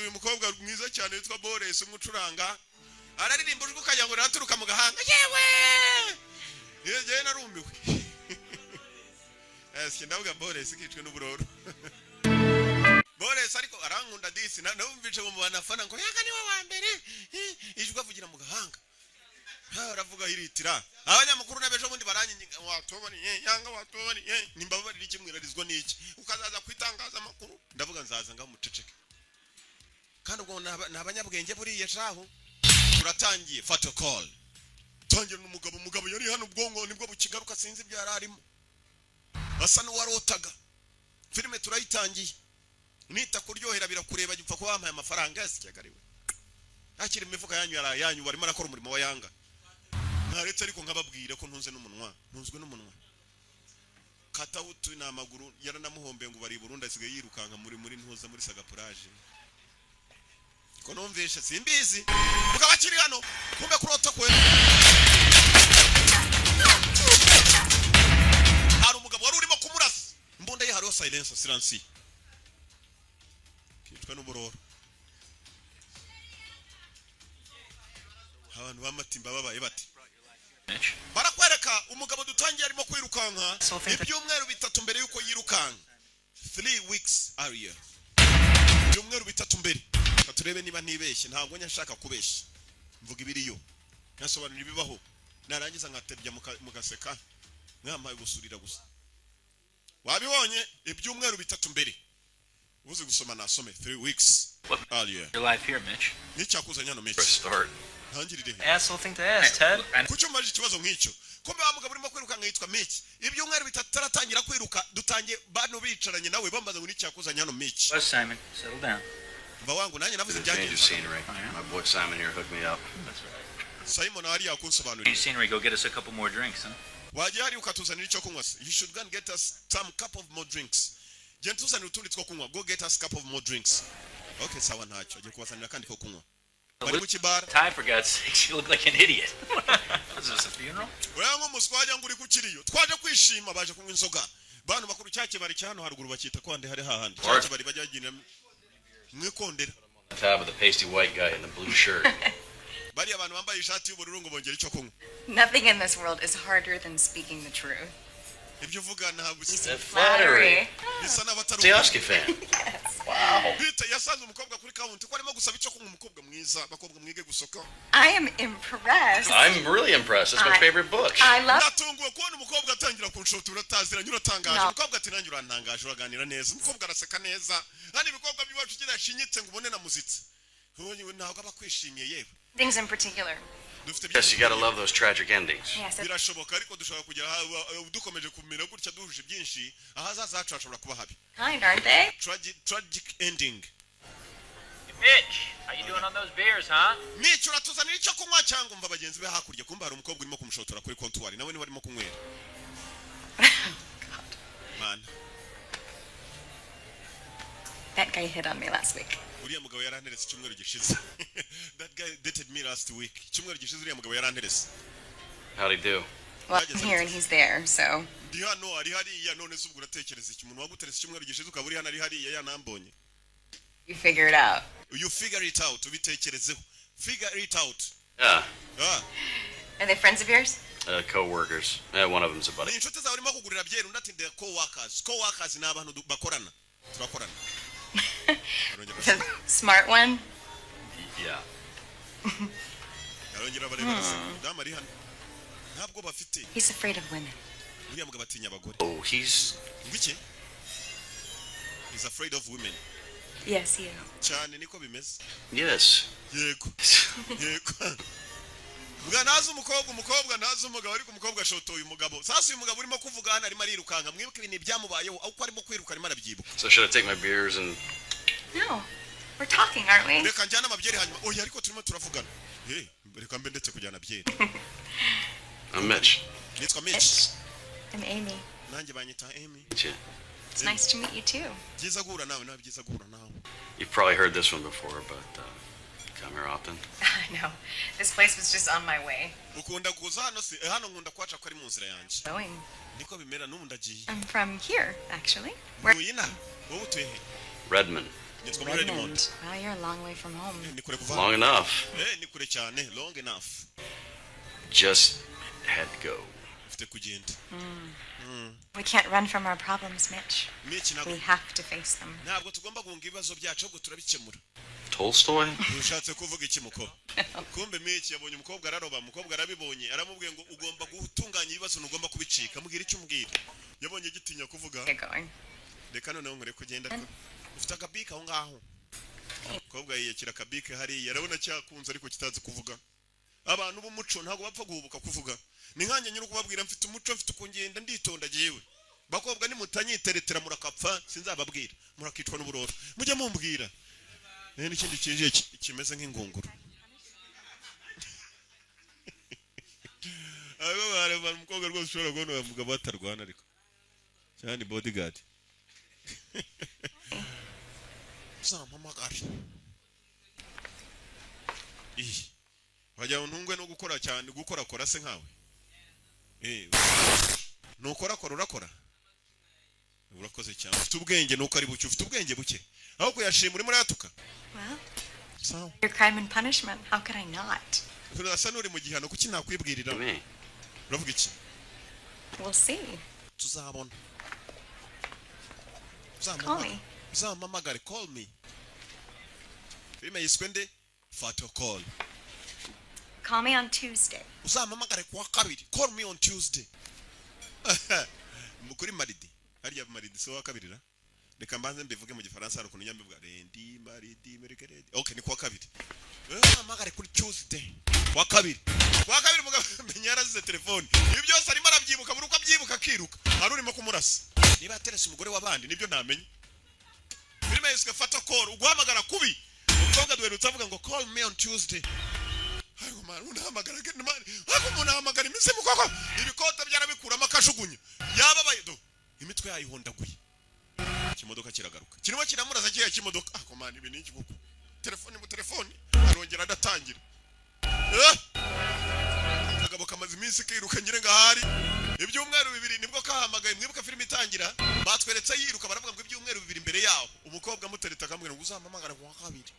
Nasuye umukobwa mwiza cyane witwa Boris, umucuranga, araririmba ujwi ukagira ngo raturuka mu gahanga. Yewe yewe, narumiwe. Ese ndavuga Boris kicwe n'uburoro. Boris ariko arankunda disi. Numvise mu banafana ngo yanga niwe wa mbere. Ijwi avugira mu gahanga. Ha, aravuga hiritira. Abanyamakuru n'abejo bundi baranyinyinga, watubariye yanga, watubariye. Nimbabarira iki? Mwirarizwa n'iki? Ukazaza kwitangaza amakuru. Ndavuga nzaza ngaho muceceke. Kandi ubwo ni abanyabwenge buriya shahu. Turatangiye fato call, tangira n'umugabo. Umugabo yari hano, ubwonko nibwo bukigaruka, sinzi ibyo yari arimo, asa n'uwarotaga filime. Turayitangiye. Nita kuryohera birakureba, gipfa kuba wampaye amafaranga yasikagariwe akiri mu mifuka yanyu yari yanyu. Barimo arakora umurimo wa yanga ntaretse, ariko nkababwira ko ntunze n'umunwa, ntunzwe n'umunwa. Katawutu ni amaguru yaranamuhombeye ngo bari i Burundi, asigaye yirukanka muri ntuza muri sagapuraje ko numvishe, simbizi. Mugabo akiri hano, kumbe kurota kwe hari umugabo wari urimo kumurasa. Imbunda ye hariho silencer, silencieux. Kicwa n'uburoro. Abantu b'amatimba babaye bati Mitch. barakwereka umugabo dutangiye arimo kwirukanka ibyumweru 3 mbere yuko yirukanka, 3 weeks earlier, ibyumweru 3 mbere. Reka turebe niba ntibeshye. Ntabwo njya nshaka kubeshya, mvuga ibiriyo, nkasobanura ibibaho, narangiza nkatebya mugaseka, mwampaye gusurira gusa. Wabibonye? Ibyumweru 3 mbere. Ubuze gusoma nasome, 3 weeks earlier. Your life here, Mitch. N'icyakuzanye hano, Mitch? Start. Ntangirire he? Asshole thing to ask, Ted. Kuki umbaje ikibazo nk'icyo? Kumbe wa mugabo urimo kwirukanka yitwa Mitch. Ibyumweru 3 ataratangira kwiruka, dutangiye bano bicaranye nawe bambaza ngo n'icyakuzanye hano, Mitch. Well, Simon, settle down. Mva wangu, nanjye navuze The change of ibyagenze. scenery. My boy Simon here hooked me up. That's right. Simon hariya kunsobanurira. Change scenery, go get us a couple more drinks, huh? Wajya hariya ukatuzanira icyo kunywa se? You should go and get us some cup of more drinks. Genda tuzanira utundi two kunywa. Go get us cup of more drinks. Okay, sawa, ntacyo. Agiye kubazanira akandi ko kunywa. Bari mu kibara. Tie, for God's sakes, you look like an idiot. Was this a funeral? Uriya nk'umuswa wagira ngo uri ku kiriyo. Twaje kwishima, baje kunywa inzoga bantu bakuru. Cya kibari cya hano haruguru bakita ko handi hari hahandi cya kibari bajya bagira mwikondera. Tab with the pasty white guy in the blue shirt. Bariya abantu bambaye ishati y'ubururu ngo bongere icyo kunywa. Nothing in this world is harder than speaking the truth. Ibyo uvuga ntabwo The flattery. bisa n'abatari. Sikorsky fan. Yes. Wow. Bita yasanze umukobwa kuri counter ko arimo gusaba icyo kunywa. Umukobwa mwiza, abakobwa mwige gusoka. I am impressed. I'm really impressed. It's my favorite book. I love Natunguwe kubona umukobwa atangira kunshotora utaziranye. Uratangaje. No. Umukobwa ati nanjye urantangaje, uraganira neza. Umukobwa araseka neza. Hano ibikobwa by'iwacu kidashinyitse ngo ubone na muzitse. Ubonye ntabwo aba akwishimiye yewe. things in particular. Dufite Yes, you gotta love those tragic endings. Yes. Birashoboka, ariko dushobora kugera dukomeje kumera gutya duhuje byinshi, ahazaza hacu hashobora kuba habi. Kind, aren't they? Tragic ending. Mitch, how you doing on those beers, huh? Mitch, uratuzanira icyo kunywa cyangwa? Umva bagenzi be hakurya. Kumba hari umukobwa urimo kumushotora kuri kontwari, nawe niwe arimo kunywera. God. Mana. That guy hit on me last week. Uriya mugabo yaranteretse icyumweru gishize. That guy dated me last week. Icyumweru gishize uriya mugabo yaranteretse. How'd he do? Well, I'm here and he's there, so Ndi hano, ari hariya. None se ubwo uratekereza iki? Umuntu waguteretse icyumweru gishize ukaba uri hano, ari hariya, yanambonye. You figure it out. You figure it out. Ubitekerezeho, figure it out. Yeah. Ah. Are they friends of yours? Co-workers. One of them's a buddy. Ni inshuti zawe urimo kugurira byeri? Undi ati the co-workers. Co-workers ni abantu bakorana, turakorana. Arongera The smart one? Yeah. arongera bareba, araseka. Umudamu ari hano ntabwo bafite. He's afraid of women. Uriya mugabo atinya abagore. Oh, he's Ngo iki? He's afraid of women. Yes, you. Cyane, niko bimeze. Yes. Yego. Mbwa ntazi umukobwa, umukobwa ntazi umugabo, ariko umukobwa ashotoye umugabo. Sasa uyu mugabo urimo kuvuga hano arimo arirukanka. Mwibuke ibintu byamubayeho, aho uko arimo kwiruka arimo arabyibuka. So should I take my beers and No. We're talking, aren't we? Reka njyane amabyeri hanyuma. Oya, ariko turimo turavugana. Eh, reka mbe ndetse kujyana byeri. I'm Mitch. Nitwa Mitch. I'm Amy. Nanjye banyita Amy. Meet you. It's nice to meet you too. Byiza guhura nawe. Nawe byiza guhura nawe. You've probably heard this one before, but come here often. I know. This place was just on my way. Ukunda kuza hano se? Eh, hano nkunda kuhaca ko ari mu nzira yanjye. Going. Niko bimera, n'ubu ndagiye. I'm from here, actually. Where? Ntuye inaha. Wowe utuye he? Redmond. Nitwa muri Redmond. Redmond. Wow, you're a long way from home. Ni kure kuva. Long enough. Ni kure cyane, long enough. Just had to go. Mfite kugenda. We can't run from our problems, Mitch. Mitch, ntabwo We have to face them. Ntabwo tugomba guhunga ibibazo byacu, ahubwo turabikemura. Tolstoy? Ushatse kuvuga iki, muko? Kumbe Mitch yabonye umukobwa araroba, umukobwa arabibonye, aramubwiye ngo ugomba gutunganya ibibazo, ntugomba kubicika. Mubwira icyo umubwira. Yabonye gitinya kuvuga. Get going. Reka noneho nkore kugenda, ariko ufite akabike aho ngaho. Umukobwa yiyakira akabike hariya, arabona cyakunze ariko kitazi kuvuga. Abantu b'umuco ntabwo bapfa guhubuka kuvuga. Ni nkanjye nyiri kubabwira, mfite umuco, mfite uko ngenda, nditonda. Jyewe bakobwa nimutanyiteretera murakapfa, sinzababwira, murakicwa n'uburoro. Mujye mumbwira. N'ikindi kinjiye kimeze nk'ingunguru. Abo bareba umukobwa rwose, ushobora kubona uyu mugabo batarwana, ariko cyane bodyguard. Uzampamagare. Ih, wagira ngo ntungwe no gukora cyane, gukorakora se nkawe. Nukorakora urakora, urakoze cyane, ufite ubwenge nuko ari buke, ufite ubwenge buke, aho kuyashima urimo urayatuka. Well, Sawa. your crime and punishment. How could I not? Urasa n'uri mu gihano, kuki nakwibwirira? Me. Uravuga iki? We'll see. Tuzabona. Call me. Uzampamagare, call me. Filime yiswe nde? Fatal Call. Call me on Tuesday. Uzampamagare kuwa kabiri, call me on Tuesday. Kuri mardi, harya mardi si uwa kabiri ra? Reka mbanze mbivuge mu Gifaransa, hari ukuntu njya mbivuga: lundi, mardi, mercredi. Okay, ni kuwa kabiri. Uzampamagare kuri Tuesday, kuwa kabiri, kuwa kabiri. Mugabo menya yarazize telefone. Ibi byose arimo arabyibuka, buri uko abyibuka akiruka. Hari urimo kumurasa, niba yaterese umugore w'abandi, nibyo ntamenye. Filime yiswe Fatal Call, uguhamagara kubi. Umukobwa duherutse avuga ngo "Call me on Tuesday." Ariko man, unahamagara man, ariko umuntu ahamagara imizimu koko? Ibikote byarabikuramo akajugunya, yababaye do, imitwe yayihondaguye. Ikimodoka kiragaruka, kirimo kiramurasa kiriya kimodoka. Ako man, ibi ni iki koko? Telefoni mu telefoni, arongera adatangira. Akagabo kamaze iminsi kiruka, nyine ngahari ibyumweru 2 nibwo kahamagaye. Mwibuka filime itangira batweretse yiruka, baravuga ngo ibyumweru 2 imbere yaho umukobwa amutereta akamubwira ngo uzampamagara ku wa kabiri.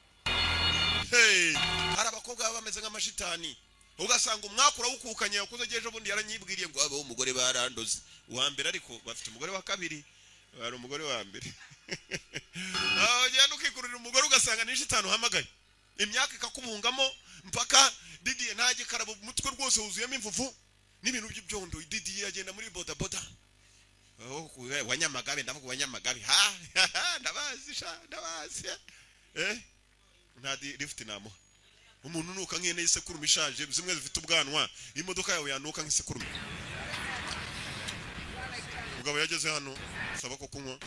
Hey, hari abakobwa baba bameze nk'amashitani, ugasanga umwaka urawukukanye. Yakuze ejo bundi yaranyibwiriye ngo abeho umugore barandoze uwa mbere, ariko bafite umugore wa kabiri, hari umugore wa mbere. Ugenda ukikururira umugore, ugasanga ni shitani uhamagaye, imyaka ikakubungamo mpaka Didier nta gikarabo, umutwe rwose wuzuyemo imvuvu n'ibintu by'ibyondo. Didier agenda muri bodaboda. Oh, wa Nyamagabe, ndavuga wa Nyamagabe, ha ndabazi sha, ndabazi. Nta lift namuha umuntu unuka nk'ihene y'isekurume ishaje, zimwe zifite ubwanwa. Imodoka yawe yanuka nk'isekurume. Umugabo yageze hano, saba ko kunywa.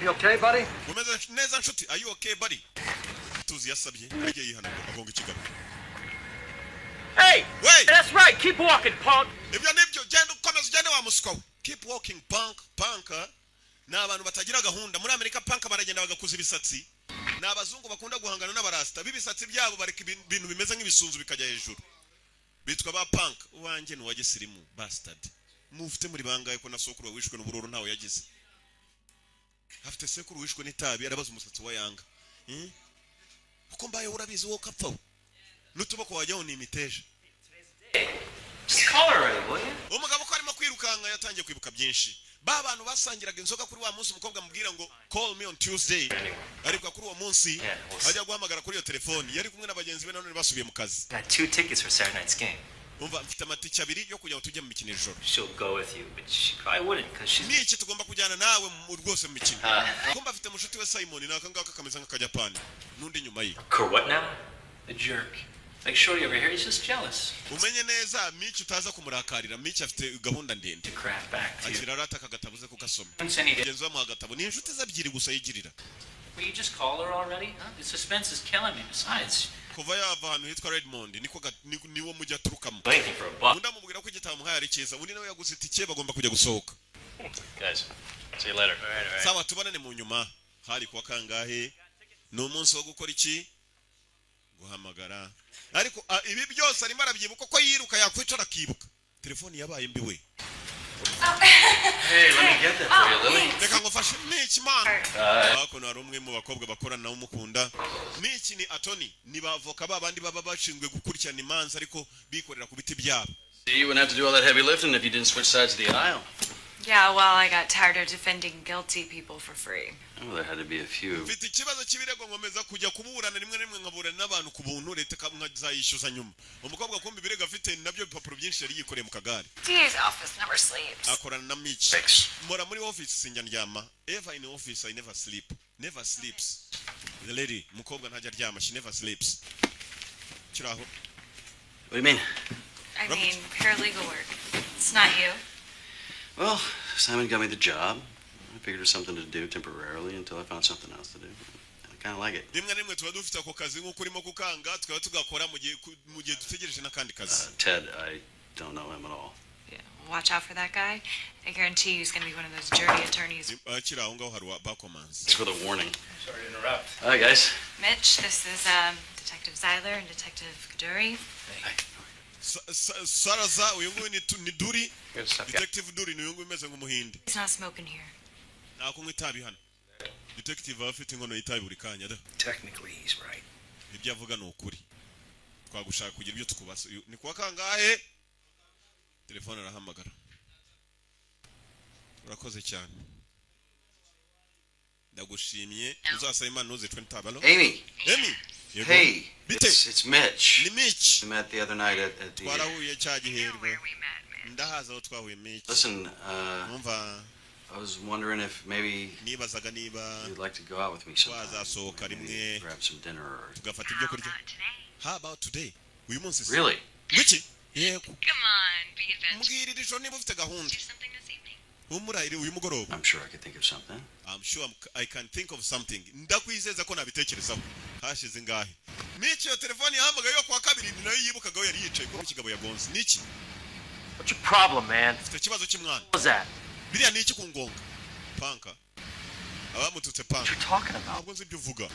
You okay, buddy? Umeze neza nshuti? Are you okay, buddy? Tuzi yasabye, yagiye yihanagura, agonga ikigabo. Hey! Wey! That's right! Keep walking, punk! Ibyo nibyo, genda, ukomeza ugende wa muswa we. Keep walking, punk. Punk ni abantu batagira gahunda. Muri Amerika punk baragenda bagakuza ibisatsi, ni abazungu bakunda guhangana n'abarasita b'ibisatsi byabo, bareka ibintu bimeze nk'ibisunzu bikajya hejuru, bitwa ba punk. Uwanjye ni uwa gisirimu, bastard. Mufite muri bangahe ko na sokuru wishwe n'ubururu ntawe yagize? Afite sekuru wishwe n'itabi, arabaza umusatsi wa yanga. Uko mbaye urabizi wowe, ukapfa we n'utuboko wajyaho ni imiteja. Just call her already, will you? Umugabo ko arimo kwirukanka, yatangiye kwibuka byinshi. Ba bantu basangiraga inzoga kuri wa munsi umukobwa amubwira ngo "Call me on Tuesday", ariko kuri uwo munsi Yeah, we'll see. ajya guhamagara kuri iyo telefoni, yari kumwe na bagenzi be, nanone basubiye mu kazi. Got two tickets for Saturday night's game. Umva, mfite amatike abiri yo kugira ngo tujye mu mikino ijoro. She'll go with you, but she probably wouldn't because she's. Niki tugomba kujyana nawe rwose mu mikino. Kumba afite mushuti we Simon, ni aka ngaka kameze nk'akajapani, n'undi inyuma ye. For what now? A jerk. Like Shorty over here, he's just jealous. Umenye neza Miki utaza kumurakarira. Miki afite gahunda ndende. To craft back to. Akira rata aka gatabo uze kugasoma. Once any day. Mugenzi we amuha agatabo, ni inshuti ze ebyiri gusa yigirira. Will you just call her already? Huh? The suspense is killing me. Besides, Kuva yava ahantu hitwa Redmond, niko niwo mujyi aturukamo. anything for a buck. Undi amubwira ko igitabo amuhaye ari cyiza, undi nawe yaguze itike, bagomba kujya gusohoka. Guys, see you later. All right, all right. Sawa, tubonane mu nyuma. Hari kuwa kangahe? Ni umunsi wo gukora iki? Guhamagara. Ariko ibi byose arimo arabyibuka ko yiruka, yakwicara akibuka telefoni yabaye mbi we. Hey, let me get that for you, Lily. Reka ngufashe, Mitch, man. Hakuno hari umwe mu bakobwa bakorana nawe umukunda. Mitch ni attorney, ni bavoka ba bandi baba bashinzwe gukurikirana imanza ariko bikorera ku biti byabo. See, you wouldn't have to do all that heavy lifting if you didn't switch sides of the aisle. Yeah, well, I got tired of defending guilty people for free. Oh, there had to be a few. Mfite ikibazo cy'ibirego, nkomeza kujya kuburana, rimwe na rimwe nkaburana n'abantu ku buntu, leta nkazayishyuza nyuma. Umukobwa kumva ibirego afite nabyo bipapuro byinshi yari yikoreye mu kagare. DA's office never sleeps. Akorana na Mitch. Six. Mpora muri office, sinjya ndyama. Ever in office, I never sleep, never sleeps the lady. Umukobwa ntajya aryama, she never sleeps. Kiraho. What do you mean? I mean, paralegal work. It's not you. Well, Simon got me the job. I figured it was something to do temporarily until I found something else to do. I kind of like it. Rimwe na rimwe tuba dufite ako kazi nk'uko urimo kukanga, tukaba tugakora mu gihe dutegereje n'akandi kazi. Ted, I don't know him at all. Yeah, watch out for that guy. I guarantee you he's gonna be one of those dirty attorneys. Akiri aho ngaho hari bakomanze. Thanks for the warning. Sorry to interrupt. Hi, guys. Mitch, this is Detective Zeiler and Detective Kaduri. Saraza, uyu nguyu ni Duri. Good stuff, yeah. Detective Duri ni uyu nguyu umeze nk'umuhinde. He's not smoking here. Nta kunywa itabi hano. Detective aba afite inkono y'itabi buri kanya da. Technically, he's right. Ibyo avuga ni ukuri, twagushaka kugira ibyo tukubaza. Ni kuwa kangahe? Telefone arahamagara. Urakoze cyane, ndagushimye. Uzasaba Imana ntuzicwe n'itabi. Alo? Amy. Amy. Yego. Hey. Bite? It's Mitch. Ni Mitch. We met the other night at the. Twarahuye cya giherwe, ndahaza aho twahuye, Mitch. Listen, Numva. I was wondering if maybe Nibazaga niba you'd like to go out with me sometime. twazasohoka rimwe, Grab some dinner or. tugafata ibyo kurya. How about today? Uyu munsi se? Really? Wiki? Yego. Come on, be adventurous. Mbwirira ijoro niba ufite gahunda. Do something this evening. Humura, uyu mugoroba. I'm sure I could think of something. I'm sure I can think of something. Ndakwizeza ko nabitekerezaho. Hashize ingahe? Niki, iyo telefone yahamagaye yo kuwa kabiri ni nayo yibukagaho, yari yicaye kuko ikigabo yagonze. Niki? What's your problem, man? Ufite ikibazo cy'umwana. What was that? Biriya ni iki kungonga? Panka. Abamututse panka. What you talking about? Ntabwo nzi ibyo uvuga.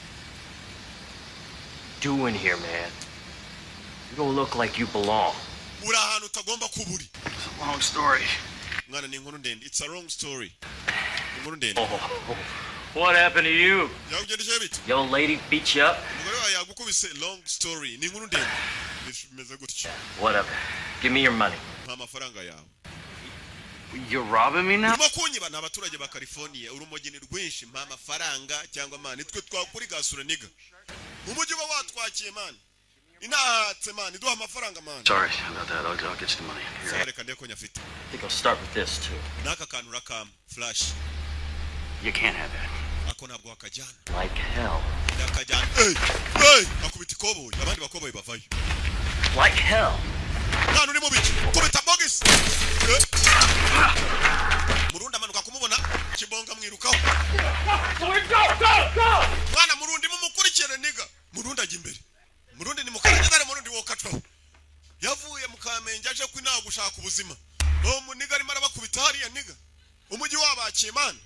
Doing here, man? You don't look like you belong. Uri ahantu utagomba kuba uri. It's a long story. Mwana, ni inkuru ndende. It's a long story. Inkuru ndende. Oh, what happened to you? Yakugendekeye bite? Your old lady beat you up? Umugore wawe yagukubise? Long story. Ni inkuru ndende. Bimeze gutya. Whatever. Give me your money. Mpa amafaranga yawe. You're robbing me now? Urimo kunyiba? Ni abaturage ba California, urumogi ni rwinshi. Mpa amafaranga cyangwa, man, nitwe twakuri gasura niga, umujyi uba watwakiye, man, inahatse, man, iduha amafaranga, man. Sorry about that. I'll get you the money. Here. Sawa, reka ndeko nyafite. I think I'll start with this too. N'aka kantu urakama flash. You can't have that. Ako ntabwo wakajyana. Like hell. Ndakajyana. Hey, hey, akubita ikoboyi, abandi bakoboyi bavayo. Like hell. Mwana, uri mu biki? Kubita bogisi. Eh. Murundi amanuka kumubona kibonga, mwirukaho. Mwana, Murundi mumukurikire niga. Murundi ajya imbere. Murundi ni mukaragazare. Murundi wokacwaho yavuye mu Kamenge aje kwinaha gushaka ubuzima. Uwo muniga arimo arabakubita hariya niga, umujyi wabakiye, man.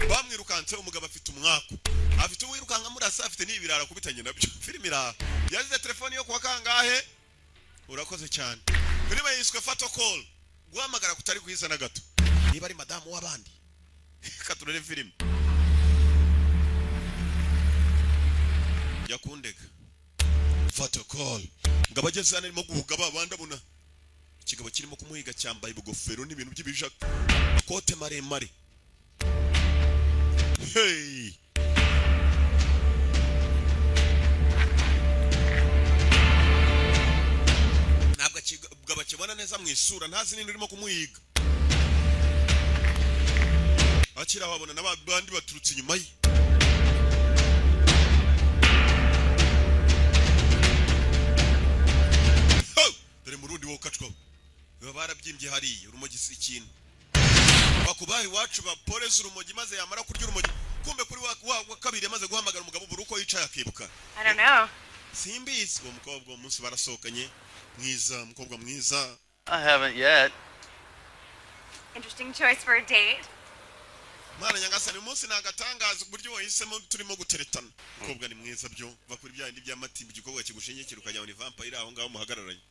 Bamwirukanse. Umugabo afite umwaku, afite uwirukanka murasa, afite n'ibirara akubitanye nabyo. Filime iraha yazize telefoni yo kuwa kangahe? Urakoze cyane. Filime yiswe Fatal Call, guhamagara kutari kwiza na gato. Niba ari madamu w'abandi, reka turebe filime. Jya kundega. Fatal Call. Mugabo ageze hano arimo guhuga ba bandi, abona ikigabo kirimo kumuhiga cyambaye ibigofero n'ibintu by'ibijaka, akote maremare. Hey! Ntabwo akigabo akibona neza mu isura, ntazi ninde urimo kumuhiga. Akiri aho abona n'abandi baturutse inyuma ye. Ho! Dore Murundi wowe ukacwaho, baba barabyimbye hariya. Urumogi si ikintu bakubaha iwacu, baporeza urumogi maze yamara kurya urumogi, kumbe kuri wa kabiri yamaze guhamagara umugabo, buri uko yicaye akibuka. I don't know. Simbizi. Uwo mukobwa uwo munsi barasohokanye, mwiza, umukobwa mwiza. I haven't yet. Interesting choice for a date. Mwana nyagasani, uyu munsi ni agatangaza uburyo wahisemo turimo guteretana. Umukobwa ni mwiza byo, va kuri bya bindi by'amatimba, igikobwa kigushingikira ukajya ngo ni vampire aho ngaho muhagararanye.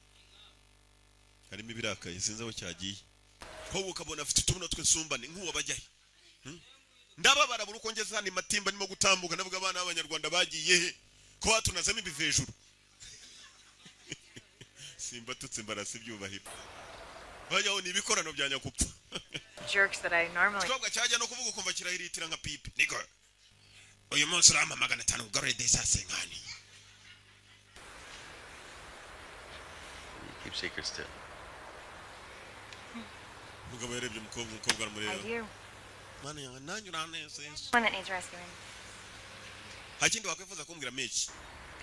Harimo ibirakaye, sinzi aho cyagiye. Ko ukabona afite utubuno tw'insumbane nk'uwo bajyahe. Ndababara buri uko ngeze hano Matimba ndimo gutambuka, ndavuga abana b'Abanyarwanda bagiye he ko batunazemo ibivejuru. Simba tutse mbarasi ibyubahiro. Bajyaho ni ibikorano bya nyakupfa. Jerks that I normally. Igikobwa cyajya no kuvuga ukumva kirahiritira nka pipe. Niko uyu munsi urampa 500 ugarure desasenkani. You keep secrets too. Umugabo yarebye umukobwa, umukobwa aramureba. I do. Mana yanjye, nanjye uranezeza. One that needs rescuing. Nta kindi wakwifuza kumbwira Mitch?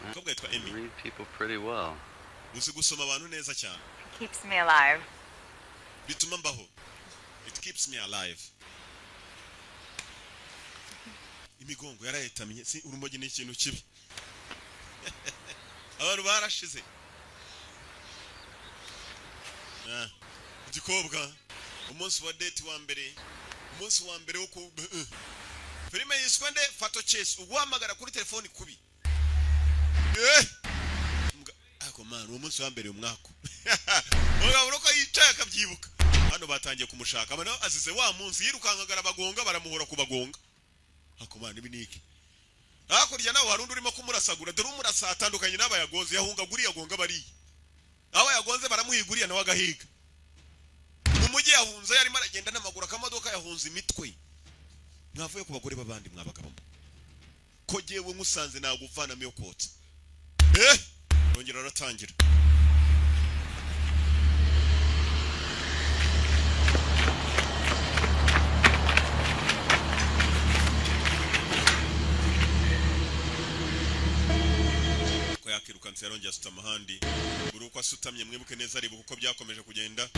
Umukobwa yitwa I Amy. read people pretty well. Uzi gusoma abantu neza cyane. It keeps me alive. Bituma mbaho. It keeps me alive. Imigongo yarayetamye, si urumogi ni ikintu kibi. Abantu barashize. Igikobwa umunsi wa date wa mbere, umunsi wa mbere wo ku filime yiswe nde? Fato Chase. Uguhamagara kuri telefoni kubi. Ako man, uwo munsi wa mbere umwako. Mugabo uko yicaye akabyibuka. Hano batangiye kumushaka. Abana azize wa munsi yirukankagara bagonga, baramuhora kubagonga. Ako man, ibi niki? Hakurya nawe hari undi urimo kumurasagura. Dore umurasa atandukanye n'abayagonze, yahunga guriya agonga bariya. Aba yagonze baramuhiguriya nawe agahiga. Mu mujyi yahunze yarimo aragenda n'amaguru, akamodoka yahunze imitwe. Mwavuye ku bagore b'abandi mwabagabo. Ko jewe nkusanze naguvanamo yo kotsa. Rongera aratangira. Ko yakirukanse yarongeye asutama ahandi. Buri uko asutamye mwibuke neza aribuka uko byakomeje kugenda.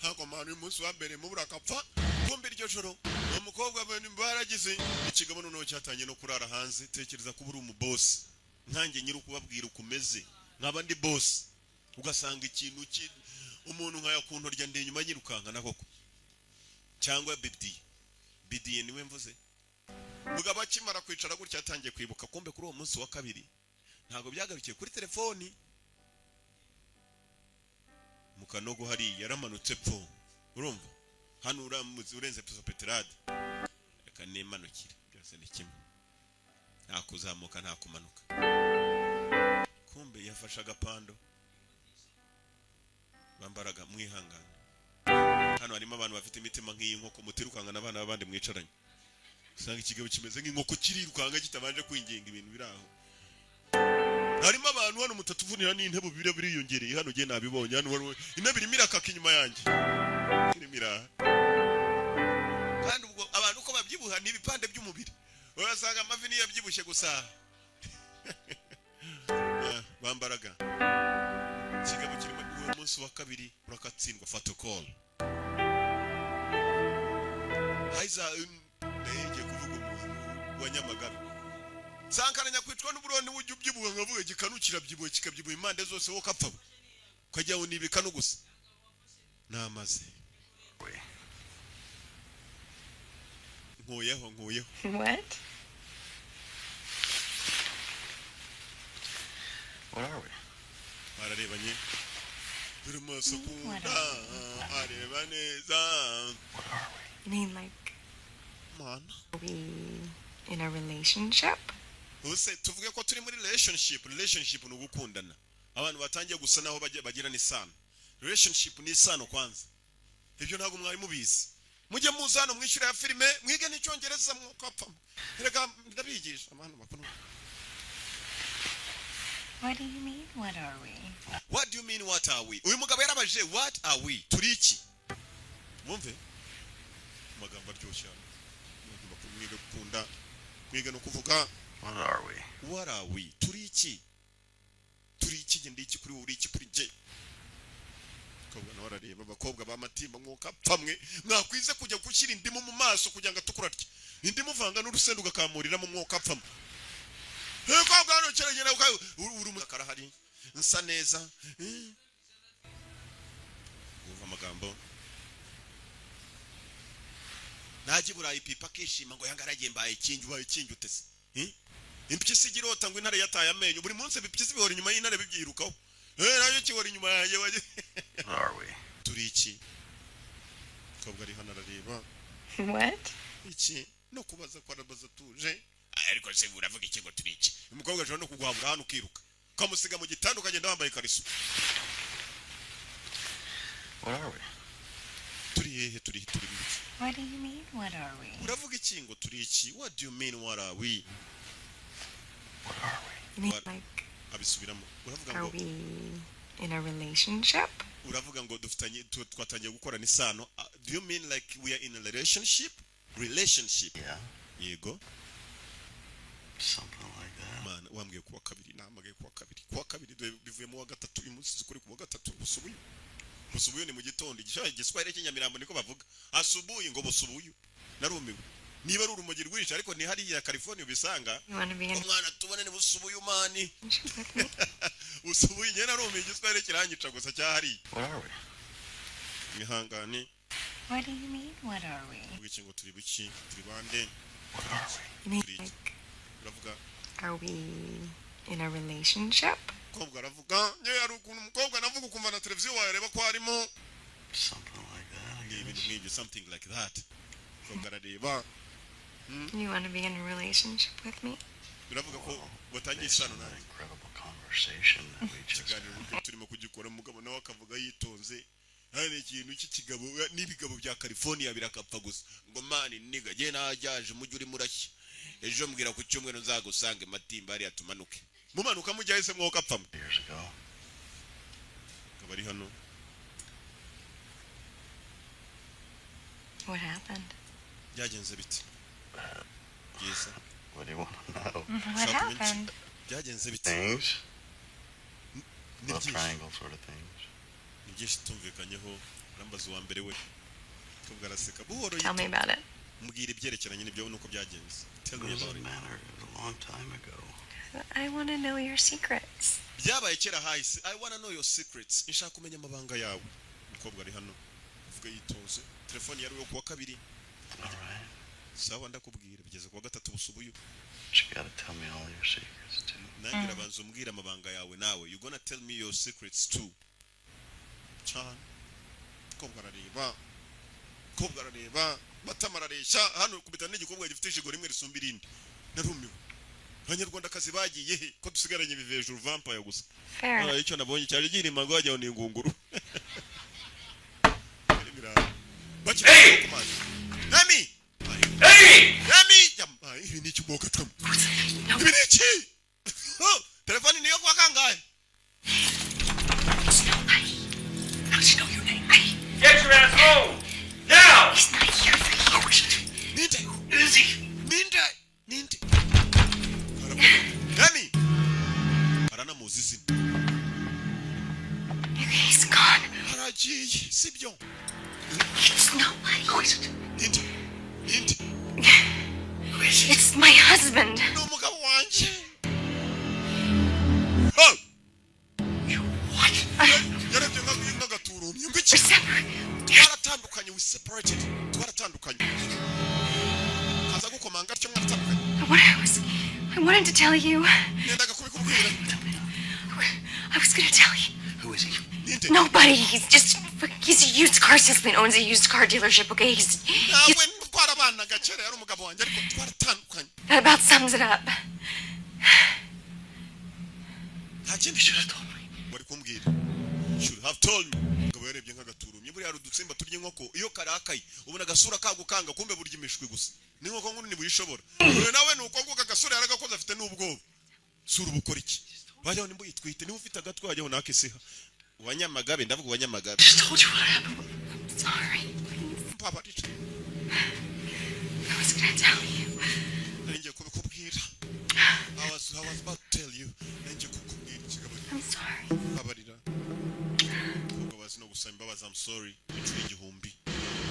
Hako manu uyu munsi wa mbere mubura akapfa. Kumbe iryo joro umukobwa baragize ikigabo noneho cyatangiye no kurara hanze. Tekereza kuba uri umubosi nkanjye nyiri ukubabwira ukomeze nkaba ndi boss, ugasanga ikintu umuntu nkaya kuntorya ndi inyuma nyirukanka koko cyangwa bidiye bidiye niwe mvuze. Mugabo akimara kwicara gutya yatangiye kwibuka. Kumbe kuri uwo munsi wa kabiri ntago byagarukiye kuri telefoni. Mu kanogo hari yaramanutse pfo. Urumva hano uramutse urenze peterade reka nimanukire byose ni kimwe, nta kuzamuka nta kumanuka. Kumbe yafashe agapando bambaraga mwihangana. Hano harimo abantu bafite imitima nk'iyi nkoko, mutirukanga n'abana b'abandi mwicaranye. Usanga ikigabo kimeze nk'inkoko kirirukanga kitabanje kwinginga ibintu biraho. Harimo abantu hano mutatuvunira n'intebe bibiri biriyongereye hano, je nabibonye hano intebe irimo irakaka inyuma yanjye irimo iraha. Kandi ubwo abantu uko babyibuha ni ibipande by'umubiri, urasanga amavi niyo yabyibushye gusa. Bambaraga ikigabo kirimo. Uwo munsi wa kabiri urakatsindwa. Fato call haiza ngiye kuvuga umuntu wa Nyamagabe. Sankara nyakwicwa n'uburoni ujya ubyibuha nkavuga gikanukira byibuhe kikabyibuha impande zose wo kapfa ukajya ni ibikanu gusa namaze. Nkuyeho nkuyeho. What? What are we? Bararebanye buri maso kunda areba neza. What are we? You mean like man, are we in a relationship? Use tuvuge ko turi muri relationship. Relationship ni ugukundana, abantu batangiye gusa naho bagirana isano. Relationship ni isano kwanza. Ibyo ntabwo mwari mubizi. Mujye muzano mwishyura ya filime mwige n'icyongereza mwukapfa. Reka ndabigisha abantu bakuru. What do you mean, what are we? What do you mean, what are we? Uyu mugabo yarabajije what are we? Turi iki? Mwumve amagambo aryoshye cyane. Mwiga gukunda, mwiga no kuvuga. What are we? What are we? Turi iki? Turi iki? Nge ndi iki kuri wowe, uri iki kuri nge? Abakobwa nabo barareba, abakobwa b'amatimba mwuka pfamwe mwakwize kujya gushyira indimu mu maso kugira ngo atukura atya. Indimu uvanga n'urusenda ugakamurira mu mwuka pfamwe. Kobwa hano kiragenda uri umukara hari nsa neza. Uva amagambo. Najye Burayi pipa akishima ngo yanga aragiye mbaye ikingi, ubaye ikingi utese. Impyisi igirota ngo intare yataye amenyo. Buri munsi ibipyisi bihora inyuma y'intare bibyirukaho. Nayo kihora inyuma yanjye. What are we? Turi iki? Umukobwa ari hano arareba. What? Iki no kubaza ko arabaza atuje. Ariko se uravuga iki ngo turi iki? Umukobwa ashobora no kuguhabura hano ukiruka, ukamusiga mu gitanda, ukagenda wambaye ikariso. What are we? Turi hehe? Turi mu iki? What do you mean, what are we? Uravuga iki ngo turi iki? What do you mean, what are we? What are we? You mean What? like, Abisubiramo, uravuga are ngo we in a relationship? Uravuga ngo dufitanye twatangiye gukorana isano. Do you mean like we are in a relationship? Yeah, Yego. something like that. Mana, wambwiye kuwa kabiri, nahamagaye kuwa kabiri, kuwa kabiri dore bivuyemo wa gatatu. Uyu munsi kuri kuwa gatatu, busubuye, busubuye ni mu gitondo. Igiswahili cy'inyamirambo niko bavuga asubuye, ngo busubuye. Narumiwe niba ari urumogi rwinshi, ariko ni hariya California ubisanga. You want to be in a Umwana tubone ni busubuye umani. relationship with me? Busubuye, njye narumiwe, igiswahili kiranyica gusa cyahariye. What are we? Mwihangane. What do you mean, what are we? Uvuga iki ngo turi biki? Turi bande? What are we? You mean Turi iki? like, Uravuga are we in a relationship? Umukobwa aravuga, yewe, hari ukuntu umukobwa anavuga ukumva na televiziyo wayareba ko harimo. Something like that, I Ni ibintu guess. nk'ibyo, something like that. Umukobwa arareba. You want to be in a relationship with me? Biravuga ko Well, batangiye based isano on that nanjye. incredible conversation that we just Ikiganiro had. uburyo turimo kugikora, umugabo nawe akavuga yitonze. Hano ikintu cy'ikigabo n'ibigabo bya California birakapfa gusa ngo man, nigga, jye najyaje umujyi urimo urashya ejo, mbwira ku cyumweru nzagusange Matimba hariya tumanuke. Mumanuka mujya hese mwoka apfamwe. Years ago. Akaba ari hano. What happened? Byagenze bite? Byiza. What do you want to know? What Ushaka kumenya iki? happened? Byagenze bite? Things? Ni Love byinshi. triangle sort of things. Ni byinshi tumvikanyeho. Arambaza uwa mbere we, umukobwa araseka buhoro. Tell me about it. Mbwira ibyerekeranye n'ibyo nuko byagenze. Tell What me does about it it. matter? It was a long time ago. I want to know your secrets. Byabaye kera hahise. I wanna know your secrets, nshaka kumenya amabanga yawe. Umukobwa ari hano uvuga yitonze, telefone yari uwo kuwa kabiri. All right. Sawa, ndakubwira. Bigeze kuwa gatatu busubuye. But you gotta tell me all your secrets too. Nanjye urabanza umbwira amabanga yawe nawe. You gonna tell me your secrets too. Cyane. Umukobwa arareba, umukobwa arareba, matama arareshya hano kubita n'igikobwa gifite ijigo rimwe risumba irindi. Narumiwe, abanyarwandakazi bagiye he ko dusigaranye ibivejuru, vampire gusa? Fair enough. Icyo nabonye cyari girima ngo wajyaho ni ingunguru. Hey! Nami! Hey! Nami! Ibi ni iki umwuka tamo? Ibi ni iki? Oh, telefoni niyo kwa kangahe? It's nobody. How does he know your name? Get your ass home! Now! He's not here for you. Who is it? Ninde? Who is he? Ninde? Ninde? Aravuga. Nami! Aranamuzi izina. He's gone. Aragiye, sibyo? It's nobody. Who is it? Ninde? Ninde? Who is it? It's my husband. Ni umugabo wanjye. Oh! You what? Yarebye nk'agaturumye ngo iki? We're separate. Twaratandukanye, we separated. Twaratandukanye. Kaza gukomanga atyo, mwaratandukanye. I wanted to tell you. Nendaga kubikubwira. I was gonna tell you. Who is he? Ninde? Nobody. He's a used car salesman. Owns a used car dealership. Okay. He's Nawe twarabanaga kera, yari umugabo wanjye, ariko twaratandukanye. That about sums it up. Nta kindi. You should have told me. Wari kumbwira, should have told me. Umugabo yarebye nk'agaturumye. Buriya hari udusimba turya inkoko, iyo karakaye ubona agasura kagukanga, kumbe burya imishwi gusa n'inkoko nkuru ntibuyishobora. Uyu nawe ni uko nguko agasura yaragakoze, afite n'ubwoba. Sura uba ukora iki? Wajyaho nimba uyitwite, niba ufite agatwe wajyaho nakisiha. Uwanyamagabe, ndavuga uwanyamagabe. Just told you what happened. I'm sorry. Please. Mbabarira. I was gonna tell you. Nari ngiye kubikubwira. I was about to tell you. Nari ngiye kukubwira ikigabo. I'm sorry. Mbabarira. Abakobwa bazi no gusaba imbabazi. I'm sorry inshuro 1000.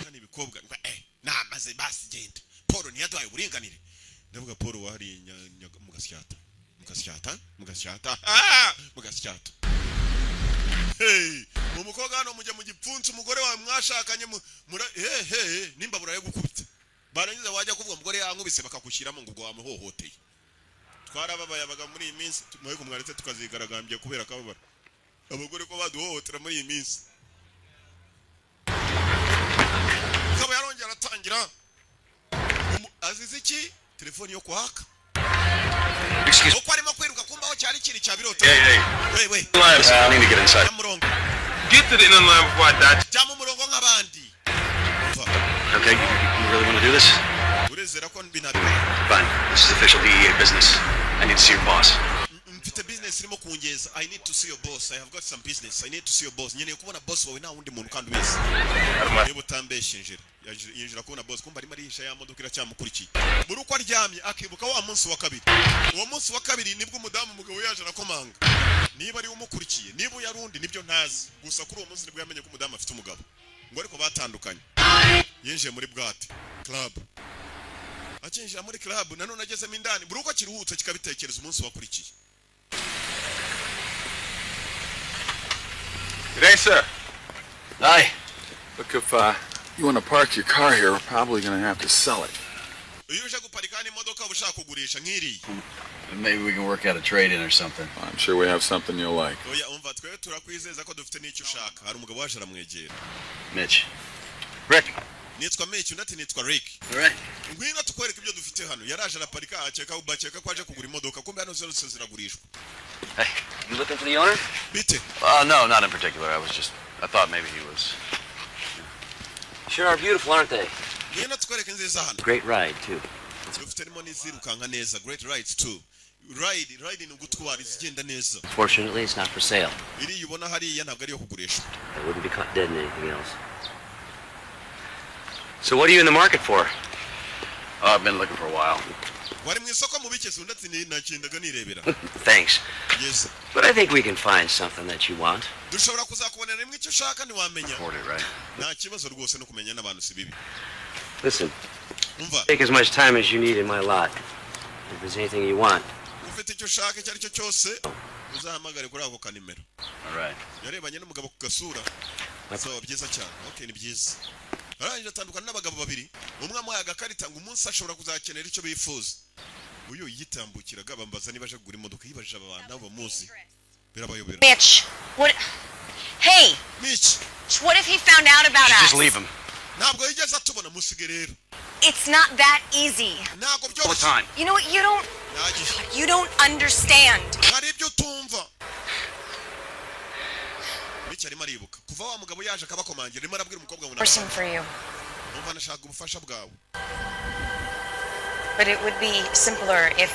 Kandi ibikobwa ngo namaze basi genda. Paul ntiyaduhaye uburinganire. Ndavuga Paul wahariye mu Gasyata, mu Gasyata, mu Gasyata, ah, mu Gasyata. Hey, mu mukobwa hano mujya mu gipfunsi, umugore wawe mwashakanye mura he he nimba buraye gukubita, barangiza wajya kuvuga umugore yankubise, bakagushyiramo ngo ubwo wamuhohoteye. Twarababaye abagabo muri iyi minsi, mwe mwaretse tukazigaragambya kubera akababaro. Abagore ko baduhohotera muri iyi minsi. Mugabo yarongera aratangira. Azize iki? Telefoni yo kwaka. Excuse Uko arimo kwiruka kumbaho cyari kiri cya birota. Hey, hey. We we. Listen, I need to get inside. Jya mu murongo. Get to the end of the line before I die. Jya mu murongo nk'abandi. Umva, Okay, you really want to do this? Urezera ko binabikora? Fine. This is official DEA business. I need to see your boss. Mfite business irimo kungeza. I need to see your boss. I have got some business. I need to see your boss. Nkeneye kubona boss wawe, nta wundi muntu kandi ubizi. Niba utambeshye, injira. Yinjira kubona boss, kumva arimo arihisha, ya modoka iracyamukurikiye. Buri uko aryamye akibuka wa munsi wa kabiri. Uwo munsi wa kabiri nibwo umudamu umugabo yaje arakomanga. Niba ari we umukurikiye, niba uyu ari undi, nibyo ntazi. Gusa kuri uwo munsi nibwo yamenye ko umudamu afite umugabo, ngo ariko batandukanye. Yinjiye muri boîte club. Akinjira muri club nanone, agezemo indani, buri uko akiruhutse kikabitekereza umunsi wakurikiye. Good day, sir. Hi. Look, if you want to park your car here, we're probably going to have to sell it. Iyo uje guparika hano imodoka, uba ushaka kugurisha nk'iriya. Maybe we can work out a trade-in or something. I'm sure we have something you'll like. Oya, umva, twebwe turakwizeza ko dufite n'icyo ushaka. Hari umugabo waje aramwegera. Mitch. Rick. Nitwa Mitch. Undi ati: "Nitwa Rick." All right. Ngwino tukwereke ibyo dufite hano. Yaraje araparika, akeka, bakeka ko aje kugura imodoka, kumbe hano zose ziragurishwa. Hey, you looking for the owner? Bite? No, not in particular. I was just, I thought maybe he was. Sure are beautiful, aren't they? Ngwino tukwereke nziza hano. Great ride, too. Dufite harimo n'izirukanka neza. Great rides too. Ride, ride ni ugutwara, izigenda neza. Fortunately, it's not for sale. Iriya ubona hariya ntabwo ari iyo kugurishwa. I wouldn't be caught dead in anything else. So what are you in the market for? I've been looking for a while. Wari mu isoko mu bikezi? Undi ati: "Nagendaga nirebera." Thanks. Yes. But I think we can find something that you want. Dushobora kuzakubonera rimwe icyo ushaka, ntiwamenya. Afford it, right? Nta kibazo rwose, no kumenya n'abantu si bibi. Listen, Umva. take as much time as you need in my lot. If there's anything you want, Ufite icyo ushaka icyo ari cyo cyose, uzahamagare kuri ako kanimero. All right. Yarebanye n'umugabo ku gasura. Saba byiza cyane. Okay, ni byiza. Arangije atandukana n'abagabo babiri, umwe amuhaye agakarita ngo umunsi ashobora kuzakenera icyo bifuza. Uyu yitambukiraga bambaza niba aje kugura imodoka, yibajije aba bantu nabo bamuzi, birabayobera. Mitch, what? Hey, Mitch. What if he found out about us? Just leave him. Ntabwo yigeze atubona, musige rero. It's not that easy. Ntabwo All the byoroshye. time. You know what? You don't. Ntagihe. You don't understand. Hari ibyo utumva. Mitch arimo aribuka kuva wa mugabo yaje akabakomangira, arimo arabwira umukobwa ngo Person for you, numva nashaka ubufasha bwawe. But it would be simpler if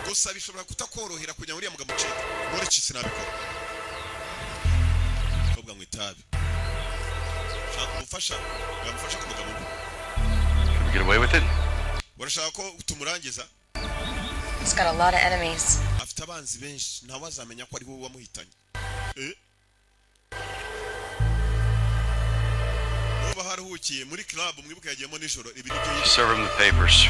Gusa bishobora kutakorohera kugira ngo uriya mugabo ucike. Nkore iki? Sinabikora. Umukobwa ngo itabi, shaka ubufasha bwamufasha ku mugabo we. Can we get away with it? Urashaka ko tumurangiza? He's got a lot of enemies. Afite abanzi benshi, ntawe azamenya ko ari wowe wamuhitanye. Eh? Nuba haruhukiye muri club, mwibuke yagiyemo nijoro, ibi nibyo yibuka. Serve him the papers.